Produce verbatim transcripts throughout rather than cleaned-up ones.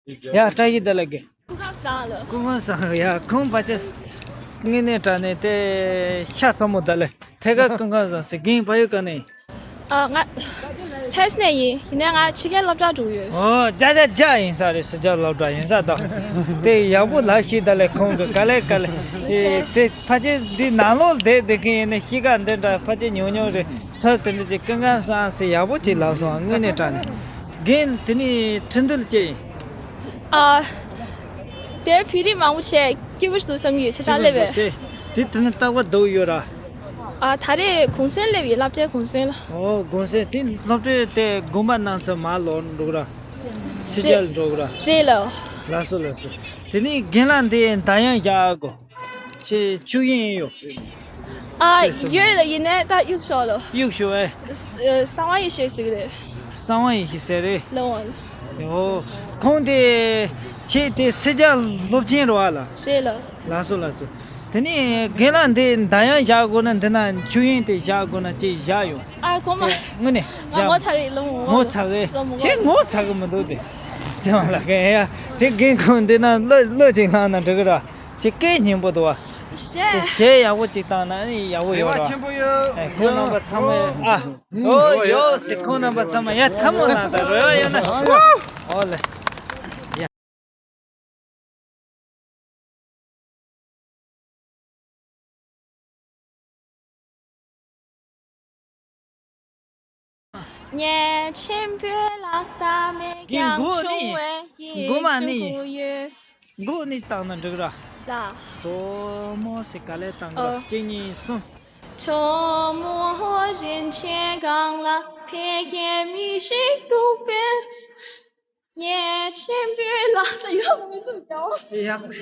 ཡ། བཀྲ་ཤིས་བདེ་ལེགས། སྐུ་ཁམས་བཟང་ལགས། སྐུ་ཁམས་བཟང་། ཡ། ཁོང་ཕལ་ཆེར་དངོས་གནས་དྲང་གནས་དེ་ཤ་ཚ་མོ་ད་ལེ། ཐད་ཀར་སྐུ་ཁམས་བཟང་ཟེར། རྒན་ཕ་ཡུལ་ག་ནས་ཡིན། ཨ། ང་ལྷ་ས་ནས་ཡིན། ཡིན་ནའི་ང་ཕྱི་རྒྱལ་སློབ་གྲྭ་འགྲོ་གི་ཡོད། ཨོ། རྒྱ་རྒྱ་རྒྱ་ཡིན་ས་རེད། ཕྱི་རྒྱལ་སློབ་གྲྭ་ཡིན་ས་ད། དེ་ཡག་པོ་ལབ་ཤེས་ད་ལེ། ཁོང་གི་ག་ལེ་ག་ལེ། ཨེ། དེ་ཕལ་ཆེར་འདི་ནང་ལོགས་བསྡད་བསྡད་མཁན་ཡིན་ན་གཤིས་ཀ་འདི་འདྲ་ཕལ་ཆེར་ཉུང་ཉུང་རེད། ཚུར་དེ་འདྲ་ཅིག་སྐུ་ཁམས་བཟང་ཟེར་ཡག་པོ་ཅིག་ལབ་སོང་། དངོས་གནས་དྲང་གནས། རྒན་དེ་ནས་ཁྲིན་ཏུའུ་ལ་སྐྱེས་ཡིན། ཨ། དེར་བོད་རིགས་མང་པོ་བྱས་སྐྱིད་པོ་ཞིག་འདུག་བསམ་གྱི་ཡོད། ཁྱེད་རང་སླེབས་པས། དེ་དེ་ནི་རྟག་པར་སྡུག་ཡོད་ར། ཨ། ད་རེས་གུང་སེང་སླེབས་ཡིན། སློབ་གྲྭའི་གུང་སེང་ལ། ཨོ། གུང་སེང་དེ་སློབ་གྲྭའི་དེ་དགོན་པ་ནང་ཚུར་མར་ལོག་འགྲོ་གི་ར། ཕྱི་རྒྱལ་འགྲོ་གི་ར། རེད་ལགས། ལགས་སོ་ལགས་སོ། དེ་ནས་རྒན་ལགས་འདི་འདར་དབྱངས་བཞག་དགོས། ཁྱེད་ཆོས་དབྱིངས་ཡོད། ཨ། ཡོད་ལགས། ཡིན་ནའི་ད་གཡུག་ཞོག་ལགས། གཡུག་ཞོག་ཨེ། ཨ། གསང་བ་ཡེ་ཤེས་ཟེར་གི་རེད། གསང་བ་ཡེ་ཤེས་ཟེར་རེད། ལགས་འོང་། ཡོ། ཁོང་དེ་ཁྱེད་དེ་ཕྱི་རྒྱལ་སློབ་ཆེན་རེད་པ་ལགས། རེད་ལགས། ལགས་སོ་ལགས་སོ། དེ་ནས་རྒན་ལགས་འདི་འདར་དབྱངས་བཞག་དགོས་ན། འདི་ན་ཆོས་དབྱིངས་དེ་བཞག་དགོས་ན་ཅིག་བཞག་ཡོང་། ཨ། གོང་མ། དངོས་གནས་ང་ངོ་ཚ་གི། ལོ་ངོ་ངོ་ཚ་གི། ལོ་ངོ་ཁྱེད་ངོ་ཚ་གི་མི་འདུག་དེ། ཅི་མ་ལ་གན་ཡ། དེ་རྒན་ཁོང་འདི་ན་གླུ་གླུ་ཅིག་བླངས་ན་འགྲིག་གི་ར། ཁྱེད་སྐད་སྙན་པོ་འདུག་པ། གཞས། དེ་གཞས་ཡག་པོ་ཅིག་བཏང་ན་ཨེ་ཡག་པོ་ཡོད་ར། རེ་བ་ཆེན་པོ་ཡོད། ཨེ། ཁོང་རྣམ་པ་ཚང་མས། ཨ། ཨོ་ཡོ་ཟེར། ཁོང་རྣམ་པ་ཚང་མ་ཡ་ཐལ་མོ་ལངས་དང་། རེ་བ་ཡོད་ན། ཨོ་ལེ། ཡ། ཉན་ཆེན་པོའི་ལག་རྟགས་མེད་ཀྱང་ཆུང་བའི་ཡིད་ཆེས་ཡོད། མགོ་ནས་བཏང་ན་འགྲིག་ར། ལ། གྲོ་མོ་ཟེར་ག་ལེར་བཏང་གི་ར། ཨོ། གཅིག་གཉིས་གསུམ། ཉན་ཆེན་པོའི་ལག་རྟགས་ཡོད་མི་འདུག་ཀྱང་། ཡག་པོ།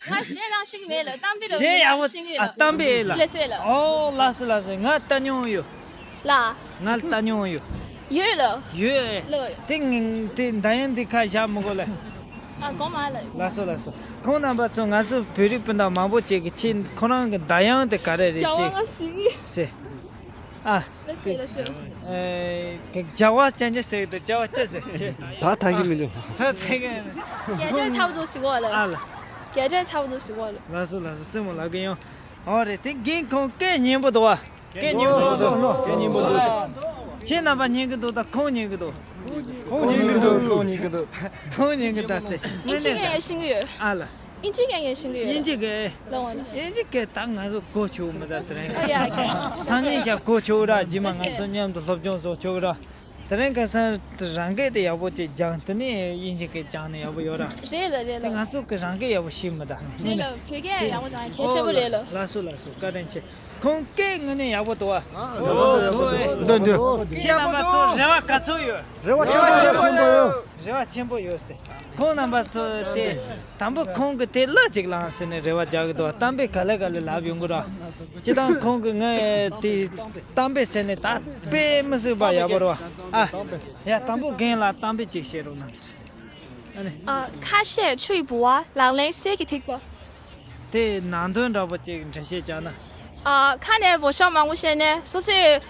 ང་གཞས་རང་ཤེས་ཀྱི་མེད་ལགས། གཏམ་དཔེ་རང་གཞས་ཡག་པོ། ཤེས་ཀྱི་ཡོད་ཨ། ལགས། གཏམ་དཔེ་ལགས། ལགས་སེ་ལགས། ཨོ་ལགས་སོ་ལགས་སོ། ང་ལྟ་མྱོང་ཡོད། ལགས། ང་ལྟ་མྱོང་ཡོད། ཡོད་ལགས། ཡོད། ལགས། དེ་ངས་དེ་འདར་དབྱངས་འདི་ཁ་བཞག་མི་དགོས་ལགས། ཨ། གོང་མ་ལགས། ལགས་སོ་ལགས་སོ། ཁོང་རྣམ་པ་ཚོ་ང་ཚོ་བོད་རིགས་སྤུན་ཟླ་མང་པོ་ཅིག་གིས་ཁྱེད་ཁོ་རང་གི་འདར་དབྱངས་དེ་ག་རེ་རེད་ཅེས་ཟེར། ཨ། ལགས་སེ་ལགས་སེ། ཨེ། རྒྱལ་བ་ཅན་ཅེས་ཟེར་གི་འདུག་རྒྱལ་བ་ཅན་ཟེར་ཅེས། ད་ཐག་གི་མི་འདུག་ད་ཐག་གི། རྒྱལ་ཅན་ཚ་བོ་འདུག་ཟེར་གོ་ལགས། ཨ་ལ། རྒྱལ་ཅན་ཚ་བོ་འདུག་ཟེར་གོ་ལགས། ལགས་སོ་ལགས་སོ། རྩེད་མོ་ལགས་ཀྱི་ཡོང་། ཨོ་རེད། དེ་རྒན་ཁོང་སྐད་སྙན་པོ་འདུག་པ། སྐད་སྙན་པོ་འདུག་སྐད་སྙན་པོ་འདུག་ཁྱེད་རྣམ་པ་སྙན་གི་འདུག་ད་ཁོང་སྙན་གི་འདུག་ཁོང་སྙན་གི་འདུག་ཁོང་སྙན་གི་འདུག་ཁོང་སྙན་གི་འདུག་ཁོང་སྙན་གི་ད་ཟེར། དངོས་གནས་ད། ཨིན་ཇི་སྐད་ངས་ཤེས་ཀྱི་ཡོད། ཨ་ལ། ཨིན་ཇི་སྐད་ངས་ཤེས་ཀྱི་ཡོད། ཨིན་ཇི་སྐད། ལགས་འོང་། ཨིན་ཇི་སྐད་ད་ང་ཚོ་གོ་ཆོད་མི་ད། དེ་རིང་ཨ་ཡ། སང་ཉིན་ཞག་གོ་ཆོད་ར། རྗེས་མ་ང་ཚོ་མཉམ་དུ་སློབ་སྦྱོང་བཟོ་ཆོག་ར། དེ་རིང་ཁ་སང་རང་སྐད་དེ་ཡག་པོ་ཅིག་སྦྱངས། དེ་ནས་དབྱིན་ཇི་སྐད་སྦྱངས་ནས་ཡག་པོ་ཡོད་ར། རེད་ལགས་རེད་ལགས། དེ་ང་ཚོ་གི་རང་སྐད་ཡག་པོ་ཤེས་མི་ད། རེད་ལགས། བོད་སྐད་ཡག་པོ་སྦྱངས་གལ་ཆེན་པོ་རེད་ལགས། ལགས་སོ་ལགས་སོ། བཀའ་དྲིན་ཆེ། ཁོང་སྐད་དངོས་གནས་ཡག་པོ་འདུག་པ། འདུག་འདུག་ཨེ། འདུག་འདུག་ཁྱེད་རྣམ་པ་ཚོ་རེ་བ་ག་ཚོད་ཡོད། རེ་བ་ཆེན་པོ་ཡོད། རེ་བ་ཆེན་པོ་ཡོད་ཟེར། ཁོང་རྣམ་པ་ཚོ་དེ་དང་པོ་ཁོང་གི་དེ་གླུ་ཅིག་བླངས་ཟེར་ནས་རེ་བ་རྒྱག་གི་འདུག་གཏམ་དཔེ་ག་ལེ་ག་ལེ་ལབ་ཡོང་གི་ར། སྤྱིར་བཏང་ཁོང་གི་ངའི་དེ་གཏམ་དཔེ་ཟེར་ནས་ད་དཔེ་མི་སྲིད་པ་ཡག་པོ་རེད་པ། ཨ། ཡ། དང་པོ་རྒན་ལགས་གཏམ་དཔེ་ཅིག་བཤད་རོགས་གནང་ཟེར། ཨ་ནི། ཨ། ཁ་བཤད་ཆུ་ཡི་ལྦུ་བ། ལག་ལེན་གསེར་གྱི་ཐིགས་པ། དེ་ནང་དོན་འདྲ་པོ་ཅིག་འགྲེལ་བཤད་བྱས་ན། ཨ། ཁ་ནས་འབོད་ཤོག་མང་པོ་བཤད་ནས་སོ་སོས་བྱེད་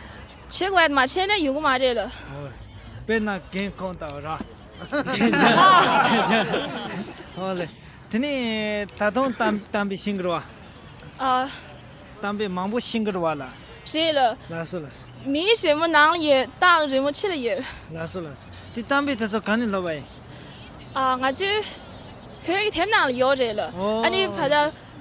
དགོས་མ་བྱས་ནས་ཡོང་གི་མ་རེད་ལགས། ཨོ། དཔེར་ན་རྒན་ཁོང་ལྟ་བུ་ར། ཨོ་ལེ། དེ་ནས་ད་དུང་གཏམ་གཏམ་དཔེ་ཤེས་ཀྱི་རེད་པ། ཨ། གཏམ་དཔེ་མང་པོ་ཤེས་ཀྱི་རེད་པ་ལགས། རེད་ལགས། ལགས་སོ་ལགས་སོ། མིའི་རི་མོ་ནང་ལ་ཡོད། སྟག་རི་མོ་ཕྱི་ལ་ཡོད། ལགས་སོ་ལགས་སོ། དེ་གཏམ་དཔེ་དེ་ཚོ་ག་ནས་ལོབས་པ་ཡིན། ཨ། ང་ཚོའི་བོད་ཀྱི་དེབ་ནང་ལ་ཡོད་རེད་ལགས། ཨོ། ཨ་ནི་ཕ་ད་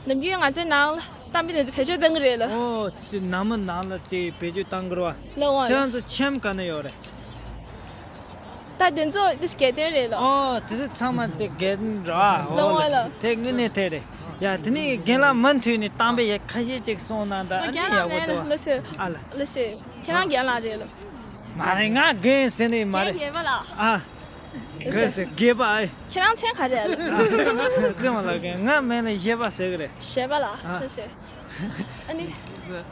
ནམ་རྒྱུན་ང་ཚོའི་ནང་ལ་གཏམ་དཔེ་དེ་ཚོ་བེད་སྤྱོད་གཏང་གི་རེད་ལགས། ཨོ། ཚོའི་ནང་མི་ནང་ལ་དེ་བེད་སྤྱོད་གཏང་གི་རེད་པ། ལགས་འོང་། ཁྱེད་རང་ཚོ་ཁྱིམ་ག་ནས་ཡོད་རེད། ད་དེ་ཚོ་དེ་སྐད་དོན་རེད་ལགས། ཨོ། དེ་ཚོ་ཚང་མ་དེ་སྐད་དོན་རེད་པ། ལགས་འོང་ལགས། དེ་དངོས་གནས་དེ་རེད། ཡ། དེ་ནས་རྒན་ལགས་མུ་མཐུད་ནས་གཏམ་དཔེ་ཡ་ཁ་ཤས་ཅིག་གསུངས་ན་ད་ཨ་ནི་ཡག་པོ་འདུག་པ། ལགས་སེ། ཨ་ལ། ལགས་སེ། ཁྱེད་རང་རྒན་ལགས་རེད་ལགས། མ་རེད། ང་རྒན་ཟེར་ནི་མ་རེད། རྒན་ཡོད་པ་ལགས། ཨ། རྒན་ཟེར། རྒན་པ་ཨེ། ཁྱེད་རང་མཚན་ག་རེ་ལགས། ཨ། རྩེད་མོ་ལགས་རྒན། ང་མིང་ལ་གཞས་པ་ཟེར་གི་རེད། གཞས་པ་ལགས། ཨ། ལགས་སེ། ཨ་ནི།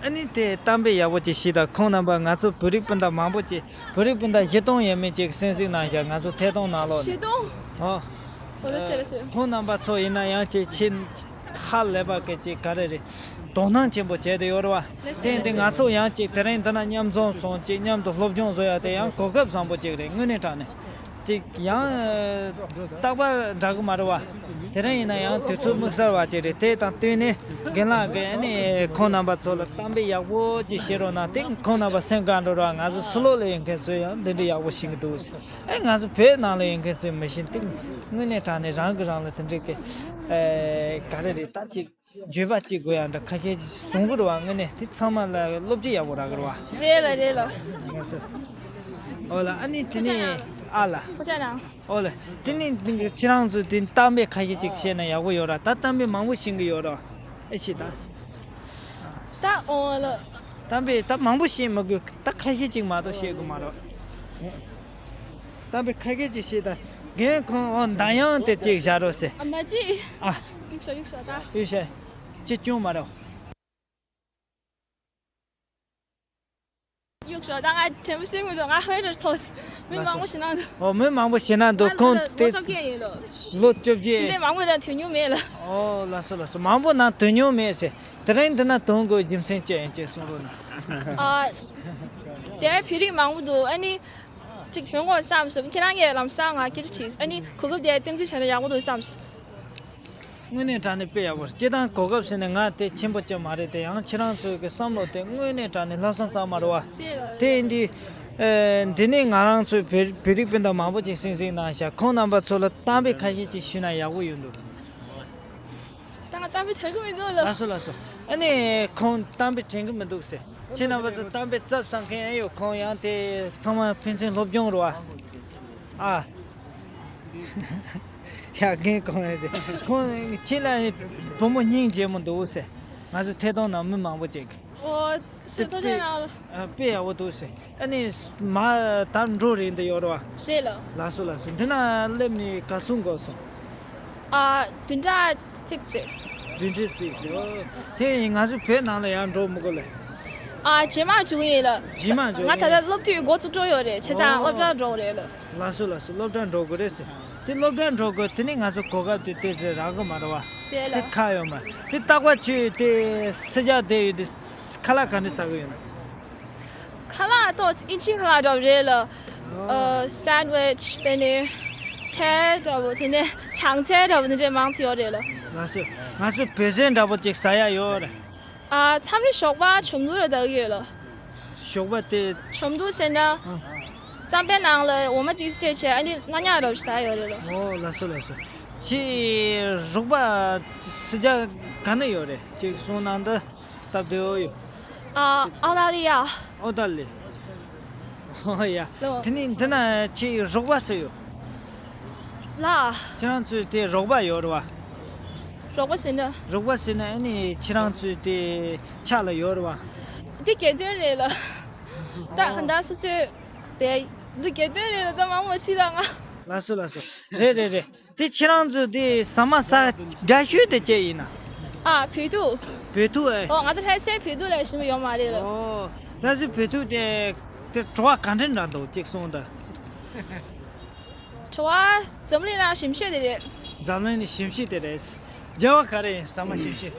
ཨ་ནི་དེ་གཏམ་དཔེ་ཡག་པོ་ཅིག་བཤད་དང་། ཁོང་རྣམ་པ་ང་ཚོ་བོད་རིགས་སྤུན་ཟླ་མང་པོ་ཅིག་བོད་རིགས་སྤུན་ཟླ་བཞི་སྟོང་ཡས་མས་ཅིག་གསན་གཟིགས་གནང་བཞག་ང་ཚོ་ཐད་གཏོང་ནང་ལོགས་ནས། བཞི་སྟོང་། ཨོ། ཨོ་ལགས་སེ་ལགས་སེ། ཁོང་རྣམ་པ་ཚོ་ཡིན་ན་ཡང་ཅིག་ཕྱི་ཧ་ལས་པ་གི་ཅིག་ག་རེ་རེད། དོ་སྣང་ཆེན་པོ་བྱས་ཏེ་ཡོད་རེད་པ། ལགས་སེ། དེ་ཡིན་དུས་ང་ཚོ་ཡང་ཅིག་དེ་རིང་འདི་ན་མཉམ་འཛོམས་སོང་ཅིག་མཉམ་དུ་སློབ་སྦྱོང་བཟོ་ཡ་དེ་ཡང་གོ་སྐབས་བཟང་པོ་ཅིག་རེད། དངོས་གནས་དྲང་གནས། ཅིག་ཡང་རྟག་པར་འདྲ་གི་མ་རེད་བ། དེ་རིང་ཡིན་ན་ཡང་དུས་ཚོད་དམིགས་བསལ་བ་ཅིག་རེད། དེ་དང་བསྟུན་ནས་རྒན་ལགས་ཀྱིས་ཨ་ནི་ཁོང་རྣམ་པ་ཚོ་ལ་གཏམ་དཔེ་ཡག་པོ་ཅིག་བཤད་རོགས་གནང་། དེ་ཁོང་རྣམ་པ་སེམས་དགའ་འགྲོ་རོགས། ང་ཚོ་ཕྱི་ལོགས་ལ་ཡོད་མཁན་ཚོས་ཡང་འདི་འདྲ་ཡག་པོ་ཤེས་ཀྱི་འདུག་ཟེར། ཨེ་ང་ཚོ་བོད་ནང་ལ་ཡོད་མཁན་ཚོས་མི་ཤེས། དེ་དངོས་གནས་དྲང་གནས་རང་གིས་རང་ལ་དེ་འདྲའི་གི་ཨེ་ག་རེ་རེད། ད་ཅིག་བརྗོད་པ་གཅིག་དགོས་ཡ་འདྲ་ཁ་ཤས་ཅིག་གསུང་གི་རེད་བ། དངོས་གནས་དེ་ཚང་མ་ལ་བློ་བརྗེ་ཡག་པོ་རག་གི་རེད་བ། རེད་ལ་རེད་ལ། ང་ཚོ་ཨོ་ལ་ཨ་ནི་དེ་ནས་ཨ་ལ། ཁོ་ཅག་རང་། ཨོ་ལ། དེ་ནས་ཁྱེད་རང་ཚོས་དེ་གཏམ་དཔེ་ཁ་ཤས་ཅིག་བཤད་ན་ཡག་པོ་ཡོད་ར། ད་གཏམ་དཔེ་མང་པོ་ཤེས་ཀྱི་ཡོད་ར། ཨེ་ཤེས་ད། ད་ཨོ་ལ། གཏམ་དཔེ་ད་མང་པོ་བཤད་མི་དགོས། ད་ཁ་ཤས་ཅིག་མ་གཏོགས་བཤད་དགོས་མ་རེད། གཏམ་དཔེ་ཁ་ཤས་ཅིག་བཤད་ད། རྒན་ཁོང་ཨོ་མདའ་ཡང་དེ་ཅིག་བཞག་རོགས་ཟེར། ཨ་མ་ཅི། ཨ། གཡུག་ཤོག་གཡུག་ཤོག་ད། གཡུག་ཤོག་ཅི་སྐྱོན་མ་རེད། གཡུག་ཤོག་ད། ང་དྲན་པ་གསོས་མི་འདུག་ང་ཧོན་རེར་ཐོག་མི་མང་པོ་ཞིག་ནང་དུ། ཨོ་མི་མང་པོ་ཞིག་ནང་དུ། ཁོང་དེ་ལོ་བཅོ་བརྒྱད་ཡིན་ལོ། ལོ་བཅོ་བརྒྱད། འདྲེ་མང་པོ་ལ་དོན་མྱོང་མེད་ལ། ཨོ་ལགས་སོ་ལགས་སོ། མང་པོ་ནང་དོན་མྱོང་མེད་ཟེར། དེ་རིང་འདི་ན་དོན་དགོས་རྒྱུ་མཚན་ཅི་ཡིན་ཅེས་གསུང་རོགས་གནང་། ཨ། དེར་བོད་རིགས་མང་པོ་འདུག་ཨ་ནི། གཅིག་ཐོན་དགོས་བསམ་སོང་། ཁྱེད་རང་གིས་ལམ་སང་ང་སྐད་ཆ་དྲིས། ཨ་ནི་གོ་སྐབས་དེ་བསྟན་འཛིན་བྱས་ན་ཡག་པོ་འདུག་བསམ་སོང་། དངོས་གནས་དྲང་གནས་དཔེ་ཡག་པོ་རེད། སྤྱིར་བཏང་གོ་སྐབས་ཟེར་ནས་ང་དེ་ཆེན་པོ་ཅིག་མ་རེད་དེ། ཡང་ཁྱེད་རང་ཚོའི་གི་བསམ་བློ་དེ་དངོས་གནས་དྲང་གནས་ལྷག་བསམ་གཙང་མ་རེད་བ། དེ་ཡིན་དུས། ཨེ། འདི་ནས་ང་རང་ཚོའི་བོད་བོད་རིགས་སྤུན་ཟླ་མང་པོ་ཅིག་སིང་སིང་གནང་ཤག་ཁོང་རྣམ་པ་ཚོ་ལ་གཏམ་དཔེ་ཁ་ཤས་ཅིག་ཞུས་ན་ཡག་པོ་ཡོད་འདུག་ད་ང་གཏམ་དཔེ་དྲན་གི་མི་འདུག་ལ། ལགས་སོ་ལགས་སོ། ཨ་ནི་ཁོང་གཏམ་དཔེ་དྲན་གི་མི་འདུག་ཟེར། ཁྱེད་རྣམ་པ་ཚོ་གཏམ་དཔེ་ཚབ་བསམ་མཁན་ཨེ་ཡོད། ཁོང་ཡང་དེ་ཚང་མ་ཕན་ཚུན་སློབ་སྦྱོང་རེད་བ། ཨ། ཡ་རྒན་ཁོང་ཨེ་ཟེར། ཁོང་ཁྱེད་ལ་བུ་མོ་སྙིང་རྗེ་མོ་འདུག་ཟེར། ང་ཚོ་ཐད་གཏོང་ནང་མི་མང་པོ་ཅིག་ཨོ། ཟེར་ཐུགས་རྗེ་གནང་། ཨ། དཔེ་ཡག་པོ་འདུག་ཟེར། ཨ་ནི་མ་ད་འགྲོ་རེད་འདི་ཡོད་རེད་བ། རེད་ལ། ལགས་སོ་ལགས་སོ། འདི་ན་སླེབས་ནས་ག་ཚོད་འགོར་སོང་། ཨ། བདུན་ཕྲག་གཅིག་ཙམ། བདུན་ཕྲག་གཅིག་ཙམ། ཨོ། དེ་ཡིན་ང་ཚོ་བོད་ནང་ལ་ཡང་འགྲོ་མི་དགོས་ལེ། ཨ། རྗེས་མ་འགྲོ་གི་ཡིན་ལ། རྗེས་མ་འགྲོ་ང་ད་ལྟ་སློབ་དུས་འགོ་བཙུགས་འགྲོ་ཡོད་རེད། བྱས་ཙང་ཨོ། སློབ་གྲྭ་འགྲོ་དགོས་རེད་ལ། ལགས་སོ་ལགས་སོ། སློབ་གྲྭ་འགྲོ་དགོས་རེད་ཟེར། དེ་སློབ་གྲྭ་འགྲོ་དགོས། དེ་ནས་ང་ཚོ་གོ་སྐབས་དེ་ཏོག་ཙམ་རག་གི་མ་རེད་བ། རེད་ལ། དེ་ཁག་ཡོད་མ་རེད། དེ་རྟག་པར་ཁྱོད་དེ་ཕྱི་རྒྱལ་བསྡད་ཡོད་དུས་ཁ་ལག་ག་འདྲ་ཟ་གི་ཡོད་ན། ཁ་ལག་ཏོག་ཙམ་ཨིན་ཇི་ཁ་ལག་འདྲ་བོ་རེད་ལ། ཨ། སན་ཝིཆ་དེ་ནས་ཚལ་འདྲ་བོ། དེ་ནས་བྱང་ཚལ་འདྲ་བོ་དེ་འདྲས་མང་ཙམ་ཡོད་རེད་ལ། ལགས་སོ། ང་ཚོ་བོད་ཟས་འདྲ་བོ་ཅིག་ཟ་ཡ་ཡོད་རེད། ཨ། མཚམས་རེ་ཞོགས་པ་ཆོམ་རྡུང་རེ་ལྟ་གི་ཡོད་ལ། ཞོགས་པ་དེ། ཆོམ་རྡུང་ཟེར་ན། ཨ། རྩམ་པའི་ནང་ལ་འོ་མ་ཏིག་ཙམ་སྤྲད་བྱས་ཨ་ནི་སྣ་ཉག་རོབ་ཟ་ཡོད་རེད་ལ། ཨོ་ལགས་སོ་ལགས་སོ། ཁྱེད་རོགས་པ་ཕྱི་རྒྱལ་ག་ནས་ཡོད་རེད་ཅིག་གསུངས་གནང་དང་། སྟབས་བདེ་བོ་ཡོད། ཨ། ཨོ་སྟྲ་ལི་ཡ། ཨོ་སྟྲ་ལི། ཨོ་ཡ། ལོ། དེ་ནས་འདི་ན་ཁྱེད་རོགས་པ་སུ་ཡོད། ལ། ཁྱེད་རང་ཚོའི་དེ་རོགས་པ་ཡོད་རེད་བ། རོགས་པ་ཟེར་ན། རོགས་པ་ཟེར་ན་ཨ་ནི་ཁྱེད་རང་ཚོའི་དེ་ཕྱག་ལ་ཡོད་རེད་བ། འདི་གྱེར་འདོན་རེད་ལ། ད་ག་འདྲ་སོ་སོའི་དེ་འདི་གྱེར་འདོན་རེད་ལ། ད་མང་མོ་ཆི་ད་ང་། ལགས་སོ་ལགས་སོ། རེད་རེད་རེད། དེ་ཁྱེད་རང་ཚོ་དེ་ཟ་མ་ཟ་དགའ་ཤོས་དེ་ཅི་ཡིན་ན། ཨ། བོད་ཐུག་བོད་ཐུག་ཨེ། ཨོ། ང་ཚོ་ལྷ་སའི་བོད་ཐུག་ལས་ཞིམ་པོ་ཡོད་མ་རེད་ལ། ཨོ། ལྷ་སའི་བོད་ཐུག་དེ་དེ་བྲོ་བ་ག་འདྲ་འདྲ་འདུག་ཅིག་གསུངས་དང་། བྲོ་བ་འཛམ་གླིང་ནང་ཞིམ་ཤོས་དེ་རེད། འཛམ་གླིང་ནས་ཞིམ་ཤོས་དེ་རེད། རྒྱལ་བ་ག་རེ་ཡིན་ཟ་མ་ཞིམ་ཤོས།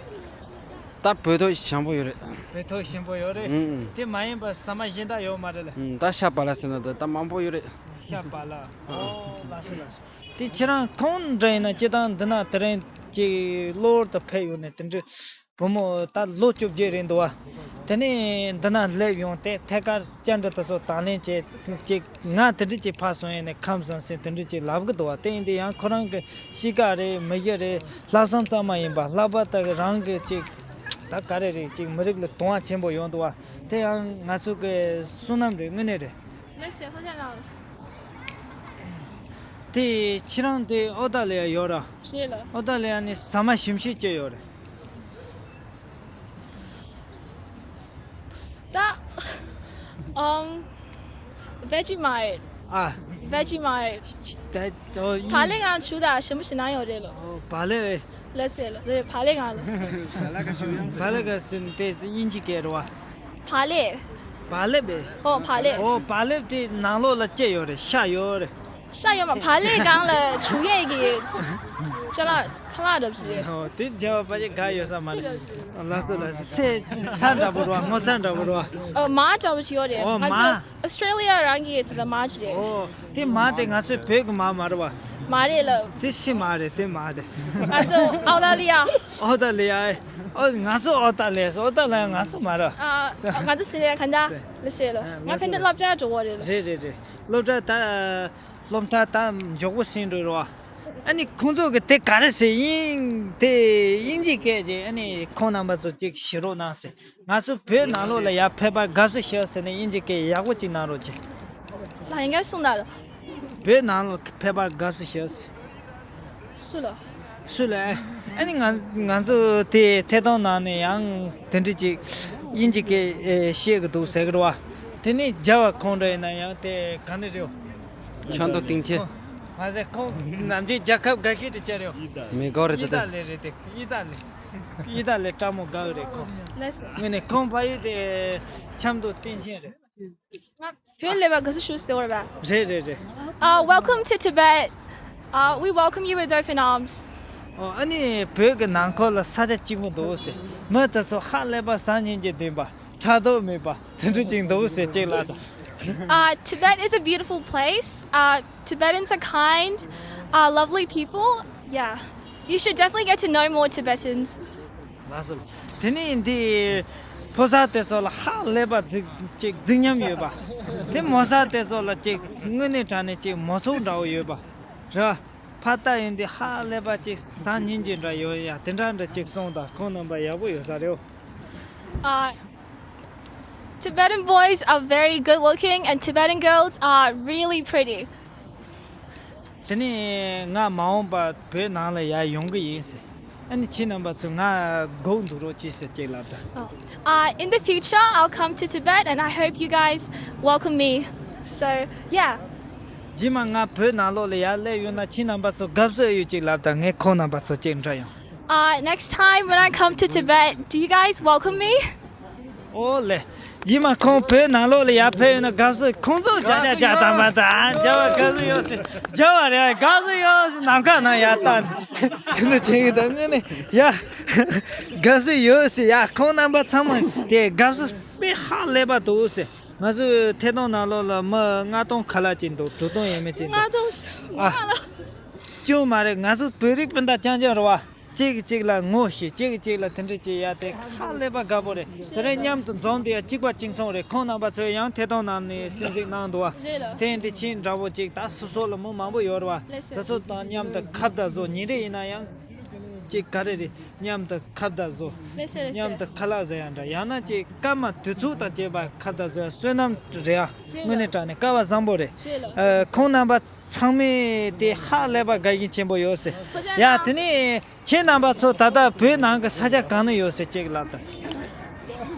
ད་བོད་ཐུག་ཞིམ་པོ་ཡོད་རེད། བོད་ཐུག་ཞིམ་པོ་ཡོད་རེད། ཨུམ་ཨུམ། དེ་མ་ཡིན་པ་ཟ་མ་གཞན་དག་ཡོད་མ་རེད་ལ། ཨུམ། ད་ཤ་བག་ལ་ཟེར་ན་ད་ད་མང་པོ་ཡོད་རེད། ཤ་བག་ལ། ཨོ་ལགས་སོ་ལགས་སོ། དེ་ཁྱེད་རང་ཁོང་འདྲ་ཡིན་ན་སྤྱིར་བཏང་འདི་ན་དེ་རིང་ཅིག་གློ་བུར་དུ་ཕེབས་ཡོང་ནས་དེ་འདྲའི་བུ་མོ་ད་ལོ་བཅོ་བརྒྱད་རེད་འདུག་བ། དེ་ནས་འདི་ན་སླེབས་ཡོང་སྟེ་ཐད་ཀར་སྐྱ་འདྲ་དེ་ཚོ་དང་ལེན་བྱས་ཅིག་ང་དེ་འདྲ་ཅིག་ཕར་སོང་ཡིན་ནས་ཁམས་བཟང་ཟིན་དེ་འདྲ་ཅིག་ལབ་གི་འདུག་བ། དེ་ཡིན་དུས་ཡང་ཁོ་རང་གི་གཤིས་ཀ་རེད། མི་གཞི་རེད། ལྷག་བསམ་གཙང་མ་ཡིན་པ། ལྷག་པར་དུ་རང་གི་ཅིག་ད་ག་རེ་རེད། ཅིག་མི་རིགས་ལ་དུང་བ་ཆེན་པོ་ཡོང་འདུག་བ། དེ་ཡང་ང་ཚོ་གི་བསོད་ནམས་རེད། དངོས་གནས་རེད། ལགས་སོ། ཐུགས་རྗེ་གནང་། དེ་ཁྱེད་རང་དེ་ཨོ་སྟྲ་ལི་ཡ་ཡོད་ར། རེད་ལ། ཨོ་སྟྲ་ལི་ཡ་ནས་ཟ་མ་ཞིམ་ཤོས་ཅི་ཡོད་རེད། ད། ཨམ། ཝེ་ཇི་མཱཊ། ཨ། ཝེ་ཇི་མཱཊ། ད་ཨོ། བག་ལེབ་ངང་ཆུ་དང་ཞིམ་པོ་ཞིག་ན་ཡོད་རེད་ལོ། ཨོ་བག་ལེབ་ཨེ། ལགས་སོ་ལགས། རེད། བག་ལེབ་ངང་ལོ། བག་ལེབ་ག་ཟེར་དེ་དབྱིན་ཇི་སྐད་རེད་བ། བག་ལེབ། བག་ལེབ་ཨེ། ཨོ་བག་ལེབ། ཨོ་བག་ལེབ་དེ་ནང་ལོགས་ལ་ཅི་ཡོད་རེད། ཤ་ཡོད་རེད། ཤ་ཡོད་མ། བག་ལེབ་སྒང་ལ་བྱུག་ཡས་ཀྱི་ཅ་ལག་ཁ་ལག་འདྲ་པོ་ཅིག་རེད། ཨོ། དེ་རྒྱལ་བ་དཔལ་གྱི་དགའ་ཡོད་ས་མ་རེད། ལགས་སོ་ལགས་སོ། ཚེ་ཚ་འདྲ་པོ་རེད་བ། ངོ་ཚ་འདྲ་པོ་རེད་བ། ཨ། མར་འདྲ་པོ་ཅིག་ཡོད་རེད། ཨོ། ང་ཚོ་མར། ཨོ་སི་ཊྲེ་ལི་ཡ་རང་གི་དེ་ལ་མར་ཅིག་རེད། ཨོ། དེ་མར་དེ་ང་ཚོའི་བོད་ཀྱི་མར་མ་རེད་བ། མ་རེད་ལ། དེ་ཕྱི་མར་རེད། དེ་མར་དེ། ང་ཚོ་ཨོ་སི་ཊྲེ་ལི་ཡ། ཨོ་སི་ཊྲེ་ལི་ཡ། ཨོ། ང་ཚོ་ཨོ་སི་ཊྲེ་ལི་ཡ། ཨོ་སི་ཊྲེ་ལི་ཡ་ང་ཚོ་མ་རེད། ཨ། ང་ཚོ་སི་ལི་ཡ། ག་འདྲ་ལ་ཤེས་ལ། ཨ། ང་ཕན་ཚུན་སློབ་གྲྭ་འགྲོ་བ་རེད་ལ། རེད་རེད་རེད། སློབ་གྲྭ་ད། སློབ་མཐར་ད་མགྱོགས་པོ་ཟིན་འགྲོ་རེད་བ། ཨ་ནི་ཁོང་ཚོ་གི་དེ་ག་རེ་ཟེར་ཡིན་དེ་དབྱིན་ཇི་སྐད་ཅིག་ཨ་ནི་ཁོང་རྣམ་པ་ཚོ་ཅིག་ཞུ་རོགས་གནང་ཟེར། ང་ཚོ་བོད་ནང་ལོགས་ལ་ཡར་ཕེབས་པར་དགའ་བསུ་ཞུ་ཟེར་ནས་དབྱིན་ཇི་སྐད་ཡག་པོ་ཅིག་གནང་རོགས་གྱིས། ལ་ཡིན་ག་གསུང་ད། བོད་ནང་ལ་ཕེབས་པར་དགའ་བསུ་ཞུ་ཟེར། སུ་ལ། སུ་ལ། ཨ་ནི་ང་ང་ཚོ་དེ་ཐད་གཏོང་ནང་ནས་ཡང་དེ་འདྲ་ཅིག་དབྱིན་ཇི་སྐད་ཨེ་བཤད་གི་འདུག་ཟེར་གི་རེད་བ། དེ་ནས་རྒྱ་བ་ཁོང་འདྲ་ཡིན་ན་ཡང་དེ་ག་ནས་རེད། ཆང་དང་སྟེང་ཆེ། ཁོང་མ་ཟད་ཁོང་ནམ་རྒྱུན་རྒྱལ་ཁབ་དགའ་ཤོས་དེ་ཅི་རེད། མེ་གོ་རེད་ཨི་ཏཱ་ལི་རེད་དེ། ཨི་ཏཱ་ལི། ཨི་ཏཱ་ལི་སྤྲང་མོ་དགའ་གི་རེད་ཁོང་། ལགས་སོ། དངོས་གནས་ཁོང་ཕ་ཡུལ་དེ་ཆབ་མདོ་སྟེང་ཆེན་རེད། ང་བོད་སླེབས་པར་དགའ་བསུ་ཞུ་ཟེར་བ་རེད་པ། རེད་རེད་རེད། Uh, welcome to Tibet. Uh, we welcome you with open arms. ཨོ། ཨ་ནི་བོད་ཀྱི་ནང་ཁུལ་ལ་ས་ཆ་སྐྱིད་པོ་འདུག་ཟེར། མི་དེ་ཚོ་ཧ་ལས་པ་བཟང་སྙིང་རྗེ་ལྡན་པ། ཕྲག་དོག་མེད་པ་དེ་འདྲ་ཅིག་འདུག་ཟེར་ཅིག་ལབ་དང་། Uh, Tibet is a beautiful place. Uh, Tibetans are kind, uh, lovely people. Yeah. You should definitely get to know more Tibetans. ལགས་སོ། དེ་ནས་འདི་ཕོ་གསར་དེ་ཚོ་ལ་ཧ་ལས་པ་རྫིག་ཅིག་རྫིག་ཉམས་ཡོད་པ། དེ་མོ་གསར་དེ་ཚོ་ལ་ཅིག་དངོས་གནས་དྲང་གནས་ཅིག་མོ་ཚོགས་འདྲ་བོ་ཡོད་པ་རེད། ཕ་ལྟ་ཡོང་དུས་ཧ་ལས་པ་ཅིག་བཟང་སྙིང་རྗེ་འདྲ་ཡོད་ཡ། དེ་འདྲ་འདྲ་ཅིག་སོང་དང་། ཁོང་རྣམ་པ་ཡག་པོ་ཡོད་ས་རེད། Uh, Tibetan boys are very good looking and Tibetan girls are really pretty. དེ་ནས་ང་མ་འོངས་པར་བོད་ནང་ལ་ཡར་ཡོང་གི་ཡིན་ཟེར། ཨ་ནི་ཁྱེད་རྣམ་པ་ཚོ་ང་སྒུག་འདུག་རོགས་གྱིས་ཟེར་ཅིག་ལབ་དང་། Oh. Uh, in the future, I'll come to Tibet and I hope you guys welcome me. So, yeah. རྗེས་མ་ང་བོད་ནང་ལོགས་ལ་ཡར་སླེབས་ཡོང་ན་ཁྱེད་རྣམ་པ་ཚོ་དགའ་བསུ་ཡོད་ཅིག་ལབ་དང་། ངས་ཁོང་རྣམ་པ་ཚོ་ཅིག་འདྲི་ཡོང་། Uh, next time when I come to Tibet, do you guys welcome me? ཨོ་ལེ། རྗེས་མ་ཁོང་བོད་ནང་ལོགས་ལ་ཡར་ཕེབས་ཡོང་ན་དགའ་བསུ། ཁོང་ཚོ་རྒྱ་རྒྱ་རྒྱ་དང་པ་དང་། རྒྱ་བ་དགའ་བསུ་ཡོད་ཟེར། རྒྱ་བ་རེད། དགའ་བསུ་ཡོད་ཟེར། ནམ་མཁའ་ནང་ཡར་བཏང་། དེ་འདྲ་བྱེད་ཀྱི་འདུག་དངོས་གནས་ཡ། དགའ་བསུ་ཡོད་ཟེར་ཡ། ཁོང་རྣམ་པ་ཚང་མ་དེ་དགའ་བསུ་དཔེ་ཧ་ལས་པ་འདུག་ཟེར། ང་ཚོའི་ཐད་གཏོང་ནང་ལོགས་ལ་མི་ལྔ་སྟོང་ཁ་ལག་ཅིག་འདུག་དྲུག་སྟོང་ཡས་མས་ཅིག་འདུག་ལྔ་སྟོང་ཨ། ལྔ་ལ། ཅུང་མ་རེད། ང་ཚོ་བོད་རིགས་སྤུན་ཟླ་རྐྱང་རྐྱང་རེད་བ། གཅིག་གིས་གཅིག་ལ་ངོ་ཤེས། གཅིག་གིས་གཅིག་ལ་དེ་འདྲ་བྱེད་ཡ་དེ་ཧ་ལས་པ་དགའ་པོ་རེད། དེ་རིང་མཉམ་དུ་འཛོམས་དུས་ཡ་གཅིག་པ་གཅིག་མཚུངས་རེད། ཁོང་རྣམ་པ་ཚོས་ཡང་ཐད་གཏོང་ནང་ནས་གསན་གཟིགས་གནང་འདུག་བ། རེད་ལ། དེ་ཡིན་དུས་ཁྱེད་འདྲ་པོ་ཅིག་ད་སོ་སོ་ལ་མི་མང་པོ་ཡོད་རེད་བ། ལགས་སོ། དེ་ཚོ་དང་མཉམ་དུ་ཁ་བརྡ་བཟོ། ཉིན་རེ་ཡིན་ན་ཡང་ཅིག་ག་རེ་རེད། མཉམ་དུ་ཁ་བརྡ་བཟོ། ལགས་སོ་ལགས་སོ། མཉམ་དུ་ཁ་ལག་ཟ་ཡ་འདྲ། ཡང་ན་ཅིག་སྐར་མ་དུས་ཚོད་དང་བཅས་པ་ཁ་བརྡ་བཟོ་ཡ་བསོད་ནམས་རེད་ཨ། རེད་ལ། དངོས་གནས་དྲང་གནས་སྐལ་བ་བཟང་པོ་རེད། རེད་ལ། ཨ། ཁོང་རྣམ་པ་ཚང་མས་དེ་ཧ་ལས་པ་དགའ་ཞེན་ཆེན་པོ་ཡོད་ཟེར། ཐུགས་རྗེ་ཡ། གནང་། དེ་ནས་ཁྱེད་རྣམ་པ་ཚོ་ད་ལྟ་བོད་ནང་གི་ས་ཆ་གང་ན་ཡོད་ཟེར་ཅིག་ལབ་དང་།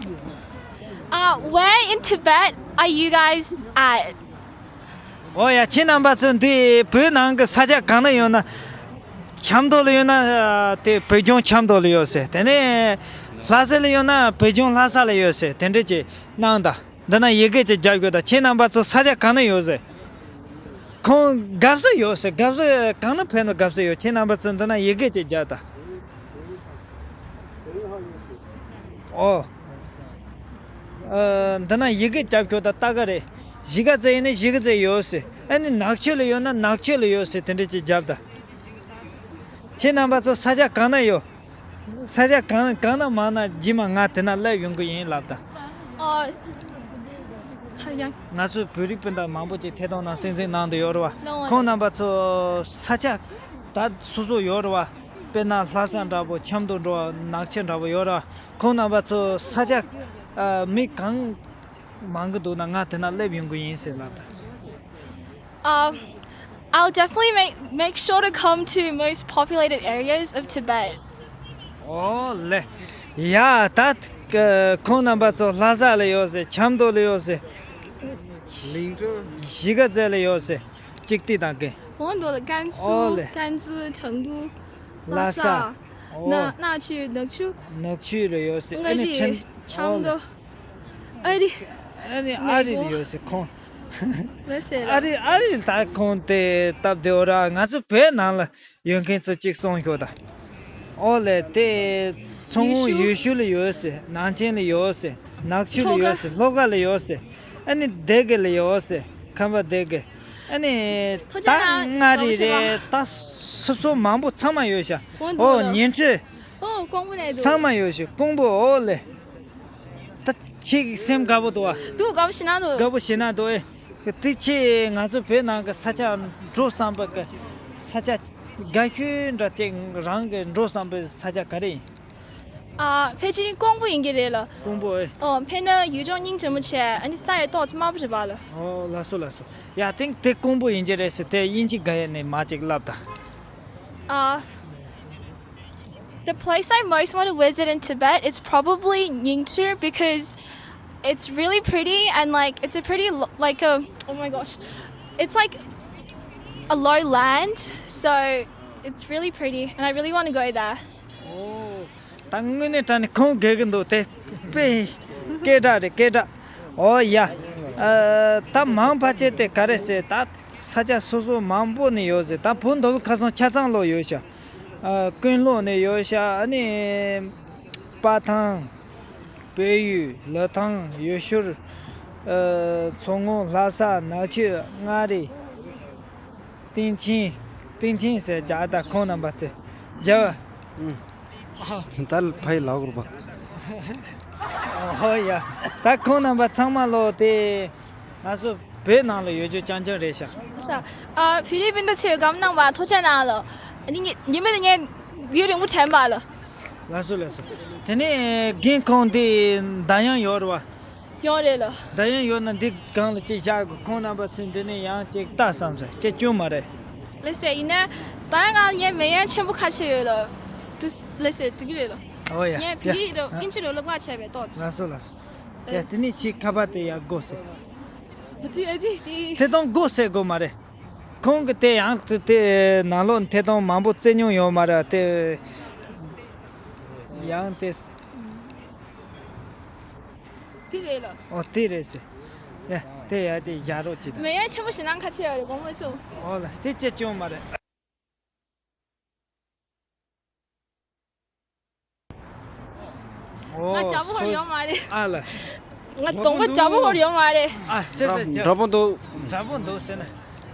Uh, where in Tibet are you guys at? ཨོ་ཡ། ཁྱེད་རྣམ་པ་ཚོ་འདི་བོད་ནང་གི་ས་ཆ་གང་ན་ཡོད་ན། ཆབ་མདོ་ལ་ཡོད་ན་དེ་བོད་ལྗོངས་ཆབ་མདོ་ལ་ཡོད་ཟེར། དེ་ནས་ལྷ་ས་ལ་ཡོད་ན་བོད་ལྗོངས་ལྷ་ས་ལ་ཡོད་ཟེར། དེ་འདྲ་ཅིག་གནང་དང་། འདི་ན་ཡི་གེ་ཅིག་རྒྱབ་དགོས་དང་། ཁྱེད་རྣམ་པ་ཚོ་ས་ཆ་གང་ན་ཡོད་ཟེར། ཁོང་དགའ་བསུ་ཡོད་ཟེར། དགའ་བསུ་གང་ན་ཕེབས་ན་དགའ་བསུ་ཡོད། ཁྱེད་རྣམ་པ་ཚོ་འདི་ན་ཡི་གེ་ཅིག་རྒྱབ་དང་། ཨོ། ཨ། འདི་ན་ཡི་གེ་རྒྱབ་ཤོག་དང་། ལྟ་ག་རེད། གཞིས་ཀ་རྩེ་ཡིན་ན་གཞིས་ཀ་རྩེ་ཡོད་ཟེར། ཨ་ནི་ནག་ཆུ་ལ་ཡོད་ན་ནག་ཆུ་ལ་ཡོད་ཟེར། དེ་འདྲ་ཅིག་རྒྱབ་དང་། ཁྱེད་རྣམ་པ་ཚོ་ས་ཆ་གང་ན་ཡོད། ས་ཆ་གང་གང་ན་མང་ན་རྗེས་མ་ང་དེ་ན་སླེབས་ཡོང་གི་ཡིན་ལབ་དང་། ཨོ། ཁ་ཡ། ང་ཚོའི་བོད་རིགས་སྤུན་ཟླ་མང་པོ་ཅིག་ཐད་གཏོང་ནང་གསན་གཟིགས་གནང་དུ་ཡོད་རེད་བ། ལོང་བ། ཁོང་རྣམ་པ་ཚོ་ས་ཆ་ད་སོ་སོ་ཡོད་རེད་བ། དཔེར་ན་ལྷ་ས་འདྲ་པོ། ཆབ་མདོ་འདྲ་བོ། ནག་ཆུ་འདྲ་པོ་ཡོད་རེད་བ། ཁོང་རྣམ་པ་ཚོ་ས་ཆ་ཨ་མི་གང་མང་གི་འདུག་ན་ང་དེ་ན་སླེབས་ཡོང་གི་ཡིན་ཟེར་ལབ་དང་། Um, I'll definitely make, make sure to come to most populated areas of Tibet. ཨོ་ལེ། ཡ། ད་ཁོང་རྣམ་པ་ཚོ་ལྷ་ས་ལ་ཡོད་ཟེར། ཆབ་མདོ་ལ་ཡོད་ཟེར། གཞིས་ཀ་རྩེ་ལ་ཡོད་ཟེར། གཅིག་ཏི་དང་གན། ཨོ་ལེ། ཀན་སུའུ། ཀན་ཙི། ཁྲེང་ཏུའུ། ལྷ་ས། ཨོ། ན་ན་ཆུ། ནག་ཆུ། ནག་ཆུ་ལ་ཡོད་ཟེར། ཨ་ནི་ཆེན། ཆབ་མདོ། ཨ་རི། ཨ་ནི་ཨ་རི་ལ་ཡོད་ཟེར་ཁོང་། ལགས་སེ་ལགས། ཨ་རི་ཨ་རི་ད་ཁོང་དེ་སྟབས་བདེ་བོ་ར། ང་ཚོ་བོད་ནང་ལ་ཡོད་མཁན་ཚོ་གཅིག་གསུངས་ཤོག་ད། ཨོ་ལེ་དེ་མཚོ་སྔོན་ཡུལ་ཤུལ། ཡུལ་ཤུལ་ལ་ཡོད་ཟེར། ནང་ཆེན་ལ་ཡོད་ཟེར། ནག་ཆུ་ལ་ཡོད་ཟེར། ལྷོ་ཁ་ལ་ཡོད་ཟེར། ཨ་ནི་སྡེ་དགེ་ལ་ཡོད་ཟེར། ཁམས་པ་སྡེ་དགེ། ཨ་ནི་ཐུགས་རྗེ་ད་གནང་། མངའ་རིས་རེད། ད་སོ་སོ་མང་པོ་ཚང་མ་ཡོད་ཤག་འོ་འདུག་ཨོ་ལ། ཉི་ཁྲི། ཨོ་ཀོང་པོ་ནས་འདུག་ཚང་མ་ཡོད་ཤག་ཀོང་པོ། ཨོ་ལེ། ད་ཁྱེད་ཀྱི་སེམས་དགའ་པོ་འདུག་ཨ། འདུག་དགའ་པོ་ཞེ་ན་འདུག་དགའ་པོ་ཞེ་ན་འདུག་ཨེ། དེ་ཁྱེད་ང་ཚོ་བོད་ནང་གི་ས་ཆ་འགྲོ་བསམ་པ་གི་ས་ཆ་དགའ་ཤོས་འདྲ་ཅིག་རང་གི་འགྲོ་བསམ་པའི་ས་ཆ་ག་རེ་ཡིན། ཨ། ཕལ་ཆེར་ཀོང་པོ་ཡིན་གྱི་རེད་ལ། ཀོང་པོ་ཨེ། ཨོ་དཔེར་ན་ཡུལ་ལྗོངས་སྙིང་རྗེ་མོ་བྱས། ཨ་ནི་ས་ཡི་ཏོག་ཙམ་དམར་པོ་རེད་པ་ལ། ཨོ་ལགས་སོ་ལགས་སོ། ཡ་དེང་དེ་ཀོང་པོ་ཡིན་གྱི་རེད་ཟེར་དེ་དབྱིན་ཇི་དགའ་ཡས་ནས་མ་ཅིག་ལབ་ད། ཨ། The place I most want to visit in Tibet is probably Nyingchir because it's really pretty and, like, it's a pretty l- like a oh my gosh, it's like a low land, so it's really pretty and I really want to go there. ཨོ། ད་དངོས་གནས་དྲང་གནས་ཁོང་དགའ་གི་འདུག་དེ་དཔེ་སྐད་གྲགས་རེད་སྐད་གྲགས། ཨོ་ཡ། ཨ། ད་མང་ཕལ་ཆེར་དེ་ག་རེ་ཟེར། ད་ས་ཆ་སོ་སོ་མང་པོ་ནས་ཡོད་ཟེར། ད་བོད་མདོ་དབུས་ཁམས་གསུམ་ཆ་ཚང་ལོག་ཡོད་ཤག་ཨ། ཀུན་ལོག་ནས་ཡོད་ཤག་ཨ་ནི་སྤ་ཐང་། བལ་ཡུལ། ལི་ཐང་། ཡུལ་ཤུལ། ཨ། མཚོ་སྔོན། ལྷ་ས། ནག་ཆུ། མངའ་རིས། སྟེང་ཆེན། སྟེང་ཆེན་ཟེར་རྒྱ། ད་ཁོང་རྣམ་པ་ཚོས་རྒྱ། ཨུ། ད་ཕ་ཡི་ལག་རུ་པ། ཨོ་ཡ། ད་ཁོང་རྣམ་པ་ཚང་མ་ལོ་དེ་ང་ཚོ་བོད་ནང་ལ་ཡོད་རྒྱུ་རྐྱང་རྐྱང་རེད་ཤག་ཨ། ཕི་ལི་པིན་དུ་ཆེད་བཀའ་གནང་བ་ཐུགས་རྗེ་གནང་ལ། ཉི་ཉི་མ་དེ་ངས་ཡུན་རིང་པོ་དྲན་པ་ལ། ལགས་སོ་ལགས་སོ། དེ་ནས་རྒན་ཁོང་འདི་འདར་དབྱངས་ཡོད་རེད་བ། ཡོད་རེད་ལ། འདར་དབྱངས་ཡོད་ན་འདི་སྒང་ལ་ཅིག་བཞག་གི། ཁོང་རྣམ་པ་ཚོས་འདི་ནས་ཡང་ཅིག་ལྟ་བསམ་ས་སྐྱེ་བཅུག་མ་རེད། ལགས་སེ། ཡིན་ན་ད་ང་ངའི་མེ་ཡང་ཆེན་པོ་ཁ་ཤས་ཡོད་ལ། དུ་ལགས་སེ་འགྲིག་གི་རེད་ལ། ཨོ་ཡ། ངས་ཕི་ཡ་ལི་རོ་ཨིན་ཇི་རོ་ལ་བཀའ་བྱས་པའི་ཏོག་ཙམ། ལགས་སོ་ལགས་སོ། ཡ་དེ་ནས་ཁྱེད་ཁ་པར་དེ་ཡར་སྒོ་ཟེར། ཨ་ཙི་ཨ་ཙི་དེ། ཐད་གཏོང་སྒོ་ཟེར་དགོས་མ་རེད། ཁོང་གི་དེ་ཡང་དེ་དེ་ནང་ལོགས་ཐད་གཏོང་མང་པོ་བཙལ་མྱོང་ཡོད་མ་རེད་དེ། ཡང་དེ། དེ་རེད་ལ། ཨོ་དེ་རེད་ཟེར། ཡ་དེ་ཡ་དེ་ཡ་རོགས་ཅི་ད། མེ་ཡ་ཆེན་པོ་ཞེ་ན་ཁ་ཆེ་ཡ་རེད་དགོངས་མ་སོང་། ཨོ་ལ་དེ་ཅི་བྱུང་མ་རེད། ང་ཨོ་འདྲ་པོ་ཧོར་སོ་ཡོང་མ་རེད། ཨ་ལ། ང་གདོང་པ་འདྲ་པོ་ཧོར་ཡོང་མ་རེད། ཨ་ཅེ་ཟེར་ཅེ། འདྲ་པོ་འདུག་འདྲ་པོ་འདུག་ཟེར་ན།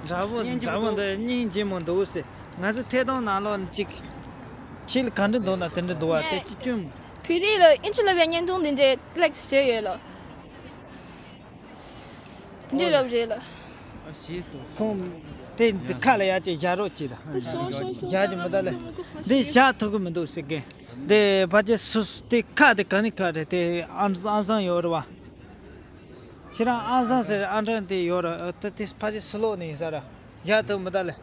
འདྲ་པོ་སྙིང་རྗེ་འདྲ་པོ་མོ་འདུག་འདི་སྙིང་རྗེ་མོ་འདུག་ཟེར། ང་ཚོ་ཐད་གཏོང་ནང་ལོགས་ནས་ཅིག་ཁྱེད་ལ་ག་འདྲ་འདུག་ན་དེ་འདྲ་འདུག་བ་དེ་ཅི་སྐྱོན་མོ། བོད་རིགས་ལ་ཨིན་ཇི་ལབ་པའི་བརྙན་ཐུང་འདི་འདྲའི་ལེགས་བཟོས་ཡོད་ལ། དེ་འདྲའི་ལབ་རེད་ལ། ཁོང་དེ་འདི་ཁ་ལ་ཡ་ཅིག་བཞག་རོགས་གྱིས་ད། ཤོག་ཤོག་ཤོག་བཞག་གི་མི་ད་ལེ། འདི་བཞག་ཐུབ་གི་མི་འདུག་ཟེར་གི། འདི་ཕ་ཆེ་སུ་སུ་དེ་ཁ་དེ་ག་ནས་ཁ་རེད་དེ། ཨང་ཨང་སང་ཡོད་རེད་བ། ཁྱེད་རང་ཨང་སང་ཟེར་ཨང་གྲངས་དེ་ཡོད་རེད། ཨ་ད་དེ་ཕ་ཆེ་སུ་ལོག་ནས་ཡིན་ས་ར། བཞག་ཐུབ་མི་ད་ལེ།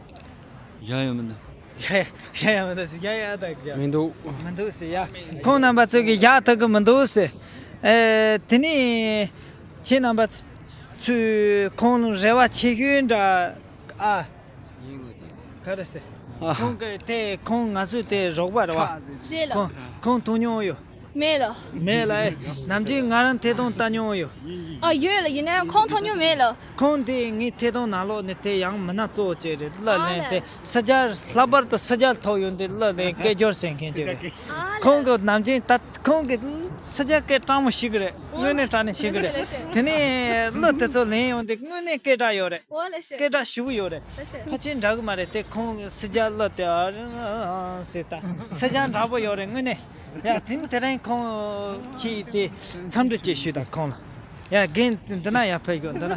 བཞག་ཡོད་མི་འདུག་བཞག་ཡོད་མི་འདུག་ཟེར། བཞག་ཡོད་ད་བཞག་མི་འདུག་མི་འདུག་ཟེར་ཡ། ཁོང་རྣམ་པ་ཚོས་གི་བཞག་ཐུབ་གི་མི་འདུག་ཟེར། ཨེ་དེ་ནས་ཁྱེད་རྣམ་པ་ཚོས་ཁོང་ལ་རེ་བ་ཆེ་ཤོས་འདྲ། ཨ། ག་རེ་ཟེར། ཨ། ཁོང་གི་དེ་ཁོང་ང་ཚོའི་དེ་རོགས་པ་རེད་བ། རེད་ལ། ཁོང་ཁོང་མཐོང་མྱོང་ཡོད། མེད་ལ། མེད་ལ་ཨེ། ནམ་རྒྱུན་ང་རང་ཐད་གཏོང་ལྟ་མྱོང་ཡོད། ཨ་ཡོད་ལ། ཡིན་ན་ཡང་ཁོང་མཐོང་མྱོང་མེད་ལ། ཁོང་དེ་ངའི་ཐད་གཏོང་ནང་ལོགས་ནས་དེ་ཡང་མི་སྣ་གཙོ་བོ་ཅིག་རེད། གླུ་ཨ་ལེན་ལ། དེ་སི་ཇར་ལྷག་པར་དུ་སི་ཇར་ཐོག་ཡོང་དུས་གླུ་ལེན་སྐད་སྦྱོར་བྱེད་མཁན་ཅིག་རེད། ཨ་ལ། ཁོང་གི་ནམ་རྒྱུན་ད་ཁོང་གི་སི་ཇར་སྐད་གྲགས་མོ་ཞིག་རེད། དངོས་གནས་དྲང་གནས་ཞིག་རེད། ལགས་སེ། དེ་ནས་གླུ་དེ་ཚོ་ལེན་ཡོང་དུས་དངོས་གནས་སྐད་གྲགས་ཡོད་རེད། ཨོ་ལགས་སེ། སྐད་གྲགས་ཞེ་པོ་ཡོད་རེད། ལགས་སེ། ཕལ་ཆེར་འདྲ་གི་མ་རེད་དེ། ཁོང་སི་ཇར་གླུ་དེ་ཨ་ཟེར་ད་སི་ཇར་འདྲ་པོ་ཡོད་རེད་དངོས་གནས། ཡ་དེ་ནི་དེ་རིང་ཁོང་ཁྱེད་དེ་འཚམས་འདྲི་ཅིག་ཞུས་དང་ཁོང་ལ། ཡ་རྒན་འདི་ན་ཡར་ཕེབས་ཤོག་འདི་ན།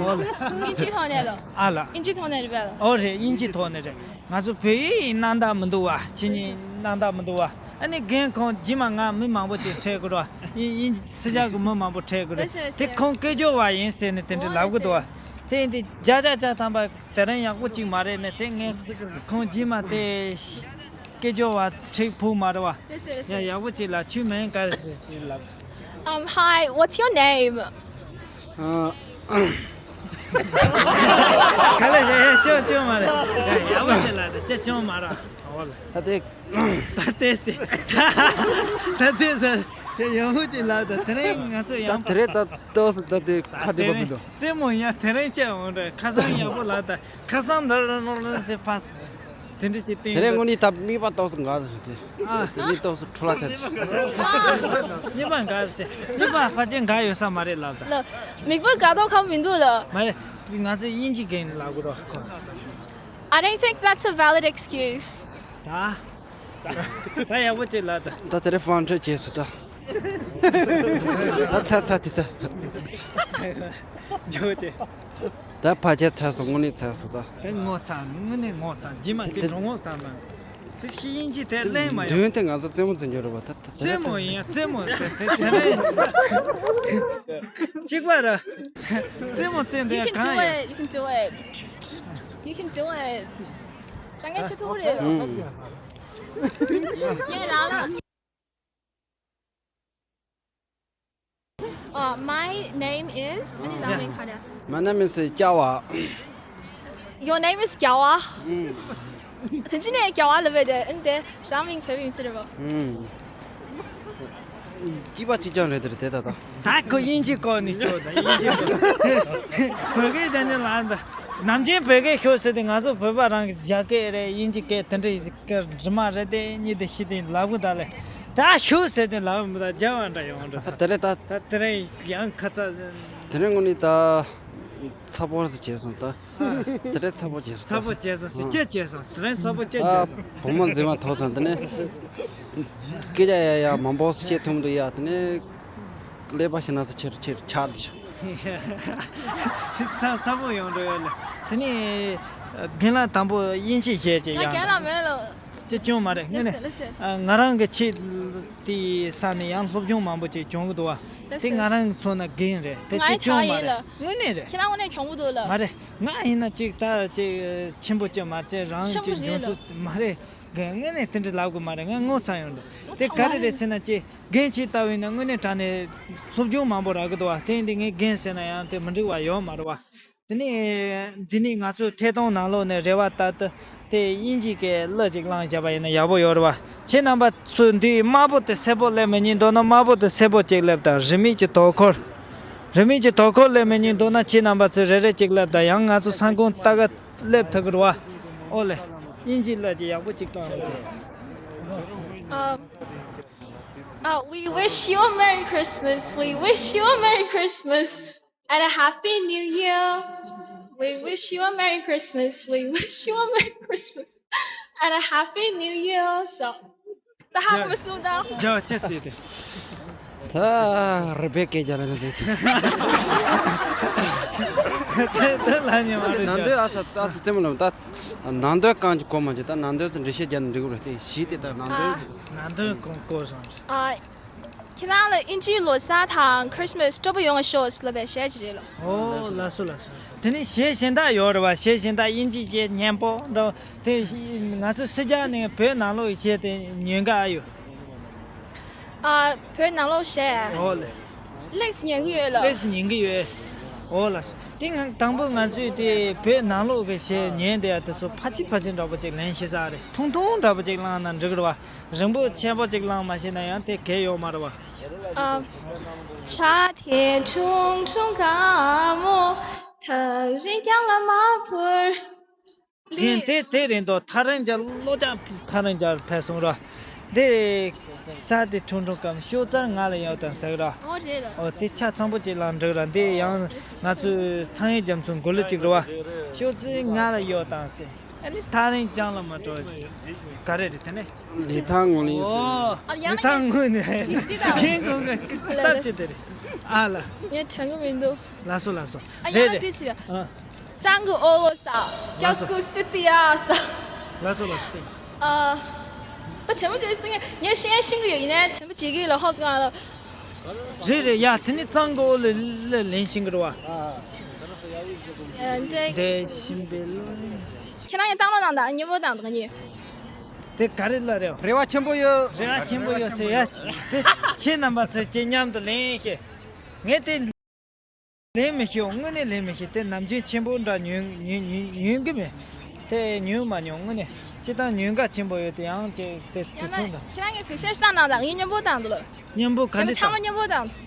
ཨོ་ལེ། ཨིན་ཇི་ཐོག་ནས་ལོ། ཨ་ལ། ཨིན་ཇི་ཐོག་ནས་རེད་པས་ལོ། ཨོ་རེད། ཨིན་ཇི་ཐོག་ནས་རེད། ང་ཚོ་བོད་ཡིག་གནང་སྟངས་མི་འདུག་བ། ཁྱེད་གཉིས་གནང་སྟངས་མི་འདུག་བ། ཨ་ནི་རྒན་ཁོང་རྗེས་མ་ང་མི་མང་པོ་ཅིག་འཕྲད་དགོས་རེད་བ། ཨིན་ཨིན་ཇི་སི་ཇར་གི་མི་མང་པོ་འཕྲད་དགོས་རེད། ལགས་སེ་ལགས་སེ། དེ་ཁོང་སྐད་སྦྱོར་བ་ཡིན་ཟེར་ནས་དེ་འདྲ་ལབ་གི་འདུག་བ། དེ་ཡིན་དུས་བརྒྱ་ཆ་བརྒྱ་ཐམ་པ་དེ་རིང་ཡག་པོ་ཅིག་མ་རེད་ནས། དེ་ངས་ཁོང་རྗེས་མ་དེ་སྐད་སྦྱོར་བ་འཕྲད་ཕོད་མ་རེད་བ། ལགས་སེ་ལགས་སེ། ཡ་ཡག་པོ་ཅིག་ལ་ཁྱོད་མིང་ག་རེ་ཟེར་ཟེར་ལབ། Um, hi, what's your name? ཨ། ག་ལེ་ཟེར། ཡ་ཅོ་ཅོ་མ་རེད། ཡ་ཡག་པོ་ཅིག་ལ་དེ་ཅོ་ཅོ་མ་རེད། ཨོ་ལ། ད་དེ། ད་དེ་ཟེར། ད་དེ་ཟེར། དེ་ཡག་པོ་ཅིག་ལབ་དང་། དེ་རིང་ང་ཚོ་ད་ཡང་དེ་རེད། ད་ཏོག་ཙམ་ད་དེ་ཁ་བདེ་པོ་མི་འདུག་རྩེད་མོ་ཡང་དེ་རིང་བྱས་འོང་འདྲ། ཁ་སང་ཡག་པོ་ལབ་དང་། ཁ་སང་འདྲ་ར་ནོར་ལོན་སེ་ཕ་སི་དེ་འདྲ་ཅིག་བསྟན་དེ་རིང་དུས། དངོས་གནས་ད་མིག་པ་ཏོག་ཙམ་འགག་ཟེར་ཏེ། ཨ། དེ་མིག་ཏོག་ཙམ་འཕྲོ་བརླག་ཐེབས་ཤག་མིག་པ་འགག་ཟེར། མིག་པ་ཕལ་ཆེར་འགག་ཡོད་ས་མ་རེད་ལབ་དང་། ལ། མིག་པ་འགག་མདོག་ཁ་པོ་མི་འདུག་ལ། མ་རེད། ང་ཚོས་དབྱིན་ཇི་སྐད་ནས་ལབ་དགོས་རོགས། I don't think that's a valid excuse. ད། ད་ཡག་པོ་ཅིག་ལབ་དང་། ད་དེ་རིང་ཕོན་ཁྲིད་བྱས་སོང་། ད། ད་ཚར་ཚར་དེ་ད། ཇོ་དེ། ད་ཕ་ཁྱེད་ཚར་སོང་། དངོས་གནས་ཚར་སོང་ད། དེ་ངོ་ཚ། དངོས་གནས་ངོ་ཚ། རྗེས་མ་དེ་དེ་འགྲོ་ངོ་བསམ་ན། དེ་ཤི་དབྱིན་ཇི་དེ་གླེང་མ་ཡོང་། མདུན་དེ་ང་ཚོ་རྩེད་མོ་རྩེ་རྒྱུ་རེད་པ། ད་ད་ད་རྩེད་མོ་ཡིན་ཡ། རྩེད་མོ་དེ་དེ་དེ་རེད། གཅིག་པ་ར། རྩེད་མོ་རྩེ་འདི་You ཡ་can གང་do ཡ། It. You can do it. You can do it. རང་གིས་བྱེད་ཐུབ་ཀྱི་རེད། ཨུམ། ཡིན་རང་ལ། Uh, my name is. ཨ་ནི་རང་མིང་ག་རེ། My name is རྒྱལ་བ། Your name is རྒྱལ་བ། ཨུམ། དེ་ཅི་ནས་རྒྱལ་བ་ལབ་པས་དེ། ཨ་ནི་དེ་རང་མིང་བོད་མིང་ཟེར་རེད་པ། ཨུམ། སྐྱིད་པ་གཅིག་རྐྱང་རེད། དེ་རེད་དེ་ད་ད། ད་ཁོ་དབྱིན་ཇི་སྐོར་ནས་སྐྱོ་ད། དབྱིན་ཇི་སྐོར། བོད་སྐད་དེ་ནི་ལ་ད། ནམ་རྒྱུན་བོད་སྐད་ཤོད་ཟེར་ཏེ། ང་ཚོ་བོད་པ་རང་གི་རྒྱ་སྐད་རེད། དབྱིན་ཇི་སྐད་དེ་འདྲ་གི་རྫུན་མ་རེད་དེ། གཉིས་དེ་ཤི་དེ་ལབ་གི་ད་ལེ། ད་ཤོད་ཟེར་ཏེ་ལབ་མི་ད་རྒྱ་བ་འདྲ་ཡོང་འདྲ། ད་དེ་རེད་ད། ད་དེ་རིང་ཡང་ཁ་ཚ། དེ་རིང་དངོས་གནས་ད་ཚ་པོ་རེ་ཟེར་བྱས་སོང་ད། དེ་རིང་ཚ་པོ་བྱས་སོང་། ཚ་པོ་བྱས་སོང་ཟེར། ཨ། སྐྱིད་བྱས་སོང་། དེ་རིང་ཚ་པོ་སྐྱིད་བྱས་སོང་། ད་བུ་མོ་མཛེས་མ་ཐོབ་སོང་། དེ་ནས་སྐད་ཆ་ཡ་ཡ་མང་པོ་བཤད་ཐུབ་འདུག་ཡ། དེ་ནས་ཀླད་པ་ཤི་ན་ས་ཆེར་ཆེར་ཆགས་འདུག་ཚ་ཚ་པོ་ཡོང་འགྲོ་ཡོད་ལ། དེ་ནས་རྒན་ལགས་དང་པོ་དབྱིན་ཇི་བཤད་ཅིག་ང་ཡང་རྒན་ལགས་མེད་ལ། ཅི་སྐྱོན་མ་རེད། དངོས་གནས། Listen, listen. ཨ། ང་རང་གི་ཆེད་དེའི་ས་ནས་ཡང་སློབ་སྦྱོང་མང་པོ་ཅིག་བྱུང་གི་འདུག་བ། དེ་ང་རང་ཚོ་ན་རྒན་རེད། དེ་ཅི་སྐྱོན་མ་རེད། དངོས་གནས་རེད། ཁྱེད་རང་དངོས་གནས་གྱོང་པོ་འདུག་ལ། མ་རེད། ང་ཡིན་ན་ཅིག་ད་ཅིག་ཆེན་པོ་ཅིག་མ་རེད། རང་ཆེན་པོ་ཅིག་རེད་འཇོན་ལ། ཚུལ་མ་རེད། རྒན་དངོས་གནས་དེ་འདྲ་ལབ་དགོས་མ་རེད། ང་ངོ་ཚ་ཡོང་འདུག་དེ་ག་རེ་རེད་ཟེར་ན་ཅིག་རྒན་ཅིག་ལྟ་བུ་ཡིན་ན་དངོས་གནས་དྲང་གནས་སློབ་སྦྱོང་མང་པོ་རག་གི་འདུག་བ། དེ་ཡིན་དུས་ངས་རྒན་ཟེར་ན་ཡང་དེ་མི་འགྲིག་པ་ཡོད་མ་རེད་བ། དེ་ནས་འདི་ནས་ང་ཚོའི་ཐད་གཏོང་ནང་ལོགས་ནས་རེ་བ་ལྟར་དུ་དེ་དབྱིན་ཇིའི་སྐད་གླུ་ཅིག་བླངས་བཞག་པ་ཡིན་ན་ཡག་པོ་ཡོད་རེད་བ། ཁྱེད་རྣམ་པ་ཚོས་འདི་དམར་པོ་དེ་སེར་པོ་སླེབས་མི་ཉན་འདུག་ན་དམར་པོ་དེ་སེར་པོ་ཅིག་སླེབས་དང་། རིན་མེད་ཀྱི་དོ་ཁུར། རིན་མེད་ཀྱི་དོ་ཁུར་སླེབས་མི་ཉན་འདུག་ན་ཁྱེད་རྣམ་པ་ཚོས་རེ་རེ་ཅིག་སླེབས་དང་། ཡང་ང་ཚོ་ས་ཁོངས་ལྟ་ག་སླེབས་ཐུབ་ཀྱི་རེད་བ། ཨོ་ལེ། དབྱིན་ཇིའི་གླུ་ཅིག་ཡག་པོ་ཅིག་བཏང་རོགས་བྱེད། Uh, uh, we wish you a Merry Christmas. We wish you a Merry Christmas. And a happy new year. We wish you a merry Christmas. We wish you a merry Christmas. And a happy new year. So, ད་ཧ་གོ་མི་སོང་ད། རྒྱ་ཅི་ཟེར་ཏེ། ད་རེ་བེ་ཀེ་རྒྱ་ལ་ཟེར་ཏེ། དེ་དེ་ལ་ཉེ་མ་རེད། ནང་དོན་ཨ་ཚ་ཨ་ཚ་རྩེད་མོ་ལ་ད། ནང་དོན་གང་གི་གོ་མ་ཅི། ད་ནང་དོན་ཟེར་འགྲེལ་བཤད་རྒྱག་ན་འགྲིག་གི་རེད་དེ། གཞི་དེ་ད་ནང་དོན་ཟེར། ནང་དོན་གོ་གོ་སོང་ཟེར། ཨ། ཁྱེད་རང་ལ་དབྱིན་ཇིའི་ལོ་གསར་དང་Christmas་སྤྲོ་པོ་ཡོང་བ་ཤོག་ལབ་པའི་གཞས་ཅིག་རེད་ལོ། ཨོ་ལགས་སོ་ལགས་སོ། དེ་ནས་གཞས་གཞན་དག་ཡོད་རེད་བ། གཞས་གཞན་དག་དབྱིན་ཇིའི་གཞས་སྙན་པོ་འདྲ་བོ་དེ། ང་ཚོ་སེར་སྐྱ་ནས་བོད་ནང་ལོགས་ཀྱི་གཞས་དེ་ཉན་ག་ཨ་ཡོད། ཨ། བོད་ནང་ལོགས་གཞས། ཨོ་ལེ། ལེགས་ཉན་གི་ཡོད་ལོ། ལེགས་ཉན་གི་ཡོད། ཨོ་ལགས་སོ། དེ་ང་དང་པོ་ང་ཚོས་དེ་བོད་ནང་ལོགས་ཀྱི་གཞས་ཉན་དེ་ཡ་དེ་ཚོ་ཕལ་ཆེར་ཕལ་ཆེར་འདྲ་པོ་ཅིག་ལེན་ཤེས་ས་རེད། ཐུང་ཐུང་འདྲ་པོ་ཅིག་བླངས་ན་འགྲིག་གི་རེད་བ། རིང་པོ་ཆེན་པོ་ཅིག་བླངས་མ་ཤེས་ན་ཡང་དེ་གལ་ཡོད་མ་རེད་བ། ཨ། བྱ་དེ་ཁྲུང་ཁྲུང་དཀར་མོ། ཐག་རིང་རྒྱང་ལ་མ་བོར། རྒན་དེ་དེ་རེད་འདུག་ཐག་རིང་རྒྱང་ལོ་རྒྱང་ཐག་རིང་རྒྱང་ཕེབས་སོང་ར། དེ་ས་དེ་ཁྲུང་ཁྲུང་དཀར་མོ། ཤོག་རྩར་ང་ལ་ཡོད་དང་ཟེར་ར། ཨོ་རེད་ལ། ཨོ་དེ་ཆ་ཚང་པོ་ཅིག་ལ་འགྲིག་ར། འདི་ཡང་ང་ཚོའི་ཚངས་དབྱངས་རྒྱ་མཚོའི་མགུར་གླུ་ཅིག་རེད་བ། ཤོག་རྩར་ང་ལ་ཡོད་དང་ཟེར། ཨ་ནི་ཐག་རིང་རྒྱང་ལ་མ་འགྲོ། ག་རེ་རེད་དེ་ནས། ལི་ཐང་ངོ་ལི། ཨོ། ཨ་ཡང་ལི་ཐང་ངོ་ནས། ཁྱེད་ཁོང་གི་སྟབས་ཅི་དེ་རེད། ཨ་ལ། ངས་དྲན་གི་མི་འདུག་ལགས་སོ་ལགས་སོ། ཨ་རེད་ཡང་རེད། དེ་ཆི་ཡ། ཨ། གཙང་གི་ཨོ་ལོ་ས། ལགས་སོ། སྐྱབས་ཀུ་སི་ཏི་ཡ་ས། ལགས་སོ་ལགས་སོ། ཨ། ད་དྲན་པ་བརྗེད་སོང་། ངས་ཤེས་ཤེས་གི་ཡོད། ཡིན་ནའི་དྲན་པ་བརྗེད་གི་ལ་ཧོབ་གང་ལ། རེད་རེད་ཡ། དེ་ནི་གཙང་གི་ཨོ་ལོ་ལ་ལེན་ཤིང་གི་རེད་བ། ཡ་འདྲེ། འདས་ཤིང་པའི་ལོ། ཁྱེད་རང་ཡང་བཏང་ལོ་ནང་དང་མཉེས་པོ་དང་དང་གཉིས། དེ་ག་རེ་ལ་རེད། རེ་བ་ཆེན་པོ་ཡོད། རེ་བ་ཆེན་པོ་ཡོད་ཟེར་ཡ། དེ་ཁྱེད་རྣམ་པ་ཚོས་ཁྱེད་མཉམ་དུ་ལེན་ཤེས། ངས་དེ་ལེན་མི་ཤེས། དངོས་གནས་ལེན་མི་ཤེས། དེ་ནམ་རྒྱུན་ཆེན་པོ་འདྲ་ཉོན་ཉོན་ཉོན་ཉོན་གི་མེད། དེ་ཉོས་མ་མྱོང་། དངོས་གནས་སྤྱིར་བཏང་ཉེན་ཁ་ཆེན་པོ་ཡོད་དེ། ཡང་ཅིག་དེ་དུས་ཡང་ན་ཚོད་འདྲ། ཁྱེད་རང་གིས་བེད་སྤྱོད་བཏང་གནང་དང་། ངས་མཉམ་པོ་བཏང་འདུག་ལ། མཉམ་པོ་ག་ཡང་ན་འདྲ་ཚང་མ་བཏང་། མཉམ་པོ་བཏང་འདུག་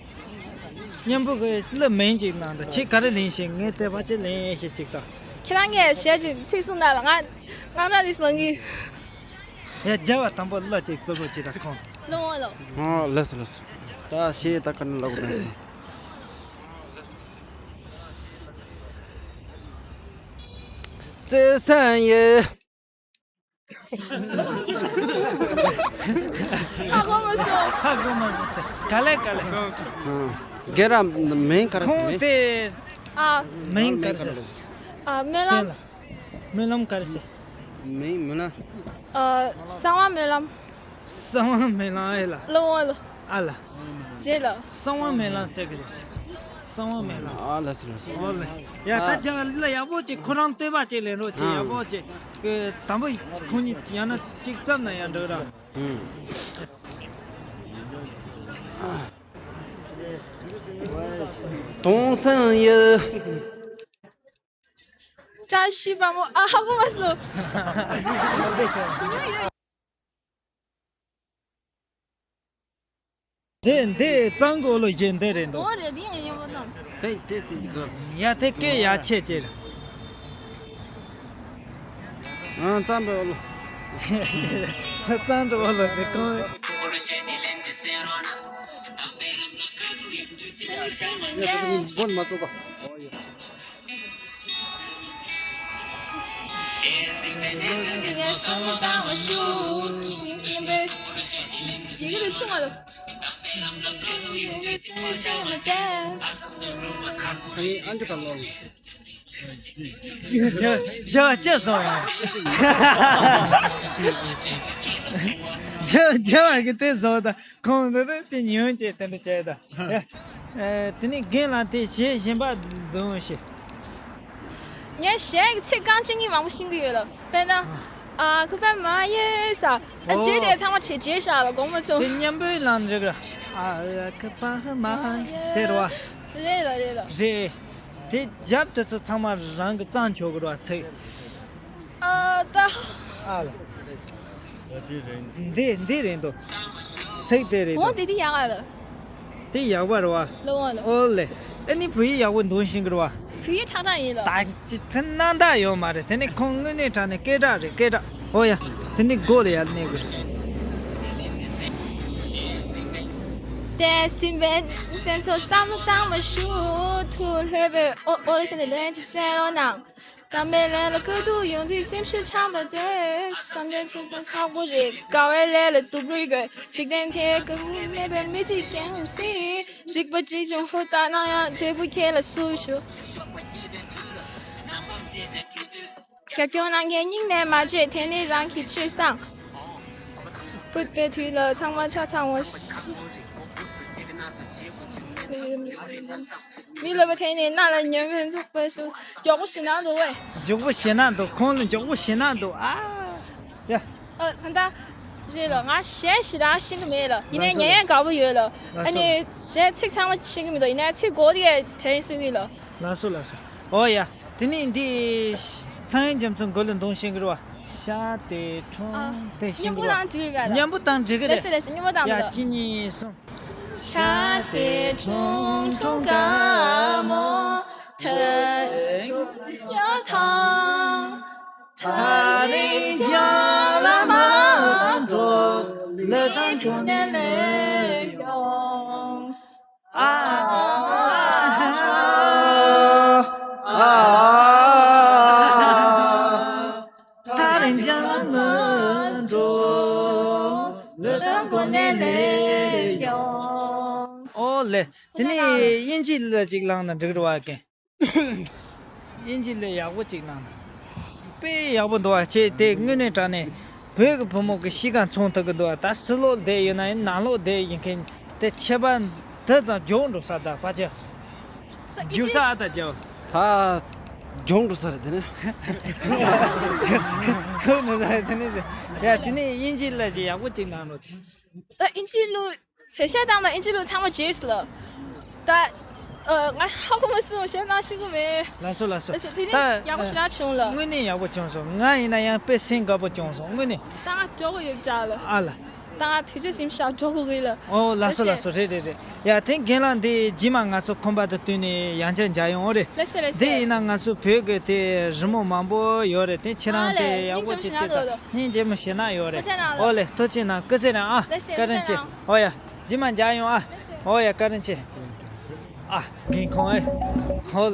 མཉམ་པོ་གི་གླུ་མིང་ཅིག་གནང་དང་། ཁྱེད་ག་རེ་ལེན་ཤེས། ངས་དེ་ཕལ་ཆེར་ལེན་ཤེས་ཅིག་དང་། ཁྱེད་རང་གིས་གཞས་ཅིག་ཚིག་གསུང་དང་ལ། ང་ང་རང་ལས་སློང་གི། ཡ། རྒྱབ་པ་དང་པོ་གླུ་ཅིག་རྩོམ་རོགས་བྱེད་དང་། ཁོང་། ལོ་ལོ། ཨོ་ལགས་སོ་ལགས་སོ། ད་གཞས་ད་ག་ནས་ལབ་དགོས་དང་། བརྩེ་སེམས་ཡིན། ཧ་གོ་མ་སོང་། ཧ་གོ་མ་སོང་ཟེར། ག་ལེ་ག་ལེ། ཨ། རྒན་རབས་མིང་ག་རེ་ཟེར། ཁོང་མིང་དེ། ཨ། མིང་ག་རེ་ཟེར། ཨ། སྨོན་ལམ། སྨོན་ལམ་ག་རེ་ཟེར། མིང་སྨོན་ལམ། ཨ། གསང་བ་སྨོན་ལམ། གསང་བ་སྨོན་ལམ་ཨེ་ལ། ལོ་ཨ་ལ། ཨ་ལ། རེད་ལ། གསང་བ་སྨོན་ལམ་ཟེར་གི་རེད། གསང་བ་སྨོན་ལམ། ཨ་ལ་ཟེར་ལ་ཟེར། ཨོ་ལེ། ཡ། ད་ཨ། ཅག་ལ་ཡག་པོ་ཅིག་ཁོ་རང་བསྟོད་པ་ཅིག་ལེན་རོགས་ཅིག། ཨ། ཡག་པོ་ཅིག་གི། དང་པོ་ཁོང་གཉིས་ཡང་ན་ཅིག་བརྩམས་ན་ཡང་འགྲིག་ར། ཨུམ། གཏོང་སེམས་ཡོད། བཀྲ་ཤིས་པ་མོ། ཨ། ཧ་གོ་མ་སོང་། དེ་འདི་གཙང་གོ་ལོ་གཞན་དེ་རེད་འདུག་ཨོ་རེད། དེ་ཡང་ཡིན་པ་དང་། དེ་དེ་དེ་འདི་ག་ཡ། དེ་སྐད་ཡ་ཆེ་ཆེར། ཨ། གཙང་པའི་འོག་ལོ། གཙང་པའི་འོག་ལོ་ཟེར་གང་། ཡ། དེ་ནི་འབོན་མ་བཙོག་པ། ཨ་ནི་ཨ་འཇུ་དང་ལོ། རྒྱ་ཅི་སོང་ཡང་། རྒྱ་རྒྱ་བ་གི་དེ་བཟོ་ད། ཁོང་འདི་རུ་དེ་ཉོན་ཅེས་དེ་འདྲ་བྱས་ད། ཡ། ཨེ། དེ་ནས་རྒན་ལགས་དེ་གཞས་གཞན་པ་འདོན་ཤེས། ངས་གཞས་ཀྱི་ཚིག་རྐང་གཅིག་གཉིས་མང་པོ་ཤེས་ཀྱི་ཡོད་ལ། དཔེར་ན། ཨ། ཁུ་པ་མ་ཡེ་ས། ཨ། ཨོ། བརྗེད་དེ་ཚང་མ་བརྗེད་བརྗེད་བཞག་ལ་དགོངས་པ་ཚོ། དེ་མཉམ་པོའི་ལམ་རེད་གི། ཨ། ཁུ་པ་མ་དེ་རེད་བ། རེད་ལ་རེད་ལ། རེད། དེ་རྒྱབ་དེ་ཚོ་ཚང་མ་རང་གི་རྩ་འཁྱོག་གི་རེད་བ། ཚིག་ཨ། ད། ཨ་ལ། འདི་འདི་རེད་འདུག་ཚིག་དེ་རེད་འོ། འདུག་དེ་དེ་ཡག་ཨ་ལ། དེ་ཡག་པ་རེད་བ། ལོ་ཨ་ལ། ཨོ་ལེ། ཨ་ནི་བོད་ཡིག་ཡག་པོ་འདོན་ཤེས་ཀྱི་རེད་བ། བོད་ཡིག་ཁྲག་ཁྲག་ཡིན་ལ། ད་ཅི་ཐ་ན་ད་ཡོད་མ་རེད། དེ་ནི་ཁོང་དངོས་གནས་དྲང་ནས་སྐད་གྲགས་རེད། སྐད་གྲགས། ཨོ་ཡ། དེ་ནི་སྒོ་ལ་ཡར་གནས་དགོས། དེ་སྲིད་པའི་དེ་ཚོ་བསམ་བློ་བཏང་མ་ཞུ། ཐུགས་ལྷོད་པའི་ཨོ་ཨོ་ལ་ཤ་ནས་ལན་ཅིག་གསན་རོགས་གནང་། གཏམ་པའི་ལན་ལ་དཀའ་སྡུག་ཡོང་དུས་སེམས་ཤུགས་ཆག་མ་སྡོད། བསམ་དོན་ཚིག་པ་ཆག་པོ་རེད། དགའ་བའི་ལས་ལ་སྡུག་རུས་དགོས། འཇིག་རྟེན་དེ་དགའ་བོ་མེད་པའི་མི་གཅིག་ཀྱང་སྲིད། རིག་པ་གཅིག་ཀྱང་ཧུར་ཐག་གནང་ཡང་འབྲས་བུ་ཁྱེད་ལ་སུ་ཞུ། རྒྱབ་སྐྱོར་གནང་མཁན་སྙིང་ནས་མ་བརྗེད། དེ་ནི་རང་གི་སྤྱོད་བཟང་། བུད་པའི་དུས་ལ་ཚང་མ་ཆ་ཚང་བ། མི་ལབ་པ་དེ་ནི་སྣ་ལ་ཉན་མི་འདུག་པ་སུ། མགྱོགས་པོ་ཞེ་ན་འདུག་བས། མགྱོགས་པོ་ཞེ་ན་འདུག་ཁོང་ལ་མགྱོགས་པོ་ཞེ་ན་འདུག་ཨ། ཡ། ཨ། ད་རེད་ལ། ང་གཞས་ཞེ་དྲག་ཤེས་ཀྱི་མེད་ལ། ཡིན་ནའི་ལགས་སོ། ཉན་ཡང་དགའ་པོ་ཡོད་ལ། ལགས་སོ། ཨ་ནི་གཞས་ཚིག་ཚང་མ་ཤེས་ཀྱི་མི་འདུག་ཡིན་ནའི་ཚིག་གོ་དེ་དྲན་སྲིད་གི་ལ། ལགས་སོ་ལགས་སོ། ཨོ་ཡ། དེ་ནས་འདི་ཚངས་དབྱངས་རྒྱ་མཚོ་མགོ་ལ་འདོན་ཤེས་ཀྱི་རེད་བ། ཤ་དེ་ཁྲོང་ཨ། དེ་ཤེས་ཀྱི་རེད་བ། མཉམ་པོ་དང་འགྲིག་གི་རེད། མཉམ་པོ་དང་འགྲིག་གི་རེད། ལགས་སོ་ལགས་སོ། མཉམ་པོ་དང་ཡ། འགྲིག་གི་གཅིག་གཉིས་གསུམ། ཤ་དེ་ཁྲུང་ཁྲུང་དགའ་མོ་ཐལ་ཡ་ཐང་། ཐག་རིང་རྒྱང་ལ་མ་འགྲོ། ལི་ཐང་ཁྱོད་ནས་ལེན་ཡོང་། ཨ། ཨ། ཐག་རིང་རྒྱང་ལ་མ་འགྲོ། ལི་ཐང་ཁྱོད་ནས་ལེན་ཡོང་། ཨོ་ལེ། དེ་ནས་དབྱིན་ཇིའི་གླུ་ཅིག་བླངས་ན་འགྲིག་རེད་བ་ཀན། དབྱིན་ཇིའི་གླུ་ཡག་པོ་ཅིག་བླངས་ན། དཔེ་ཡག་པོ་འདུག་བ། ཁྱེད་དེ་དངོས་གནས་དྲང་གནས་བོད་ཀྱི་བུ་མོ་གི་གཤིས་ཀ་མཚོན་ཐུབ་ཀྱི་འདུག་བ། ད་ཕྱི་ལོགས་བསྡད་ཡིན་ན་ཡང་ནང་ལོགས་བསྡད་ཡིན་མཁན་དེ་ཁྱད་པར་འདི་ཙམ་མགྱོགས་འགྲོ་ས་ད་ཕལ་ཆེར། རྒྱུག་ས་ཨ་ད་རྒྱབ། ད་མགྱོགས་འགྲོ་ས་རེད་དེ་ནས། མགྱོགས་འགྲོ་ས་རེད་དེ་ནས། ཡ། དེ་ནས་དབྱིན་ཇིའི་གླུ་ཅིག་ཡག་པོ་ཅིག་བླངས་རོགས་བྱེད། ད་ཨིན་ཇིའི་གླུ། བེད་སྤྱོད་བཏང་དང་ཨིན་ཇིའི་གླུ་ཚང་མ་བརྗེད་སོང་ལ། ད་ ཨ། ང་ཧ་གོ་མ་སོང་། ཞེད་སྣང་ཤི་གི་མེད། ལགས་སོ་ལགས་སོ། ལགས་སོ། དེ་ད་རིང་ཡག་པོ་ཞེ་དྲག་བྱུང་ལ། དངོས་གནས་ཡག་པོ་བྱུང་སོང་། ང་ཡིན་ན་ཡང་དཔེ་སེམས་དགའ་པོ་བྱུང་སོང་། དངོས་གནས། ད་ང་འགྲོ་གི་ཡོད་ཅག་ལ། ཨ་ལ། ད་ང་དུས་ཚོད་ཟིན་ཤག་འགྲོ་དགོས་གི་ལ། ཨོ་ལགས་སོ། ལགས་སོ། ལགས་སོ། རེད་རེད་རེད། ཡ་དེ་རྒན་ལགས། འདི་རྗེས་མ་ང་ཚོ་ཁང་པ་དང་བསྟུན་ནས་ཡང་བསྐྱར་མཇལ་ཡོང་། ཨོ་རེད། ལགས་སོ་ལགས་སོ། འདི་ཡིན་ན་ང་ཚོ་བོད་ཀྱི་དེ་རི་མོ་མང་པོ་ཡོད་རེད། དེ་ཁྱེད་རང་ཨ་ལས། དེ་ཡག་པོ་ཅིག་དེ་ད་སྙིང་རྗེ་མོ་ཞེ་དྲག་འདུག་སྙིང་རྗེ་མོ་ཞེ་དྲག་ཡོད་རེད། ཐུགས་རྗེ་གནང་ལགས། ཨོ་ལེ། ཐུགས་རྗེ་གནང་། སྐུ་ཚེ་རིང་ཨ། ཐུགས་རྗེ་གནང་། བཀའ་དྲིན་ཆེ། ཨོ་ཡ། རྗེས་མ་མཇལ་ཡོང་ཨ། ཨོ་ཡ། བཀའ་དྲིན་ཆེ། ཨ། རྒན་ཁོང་ཨེ། ཧོ།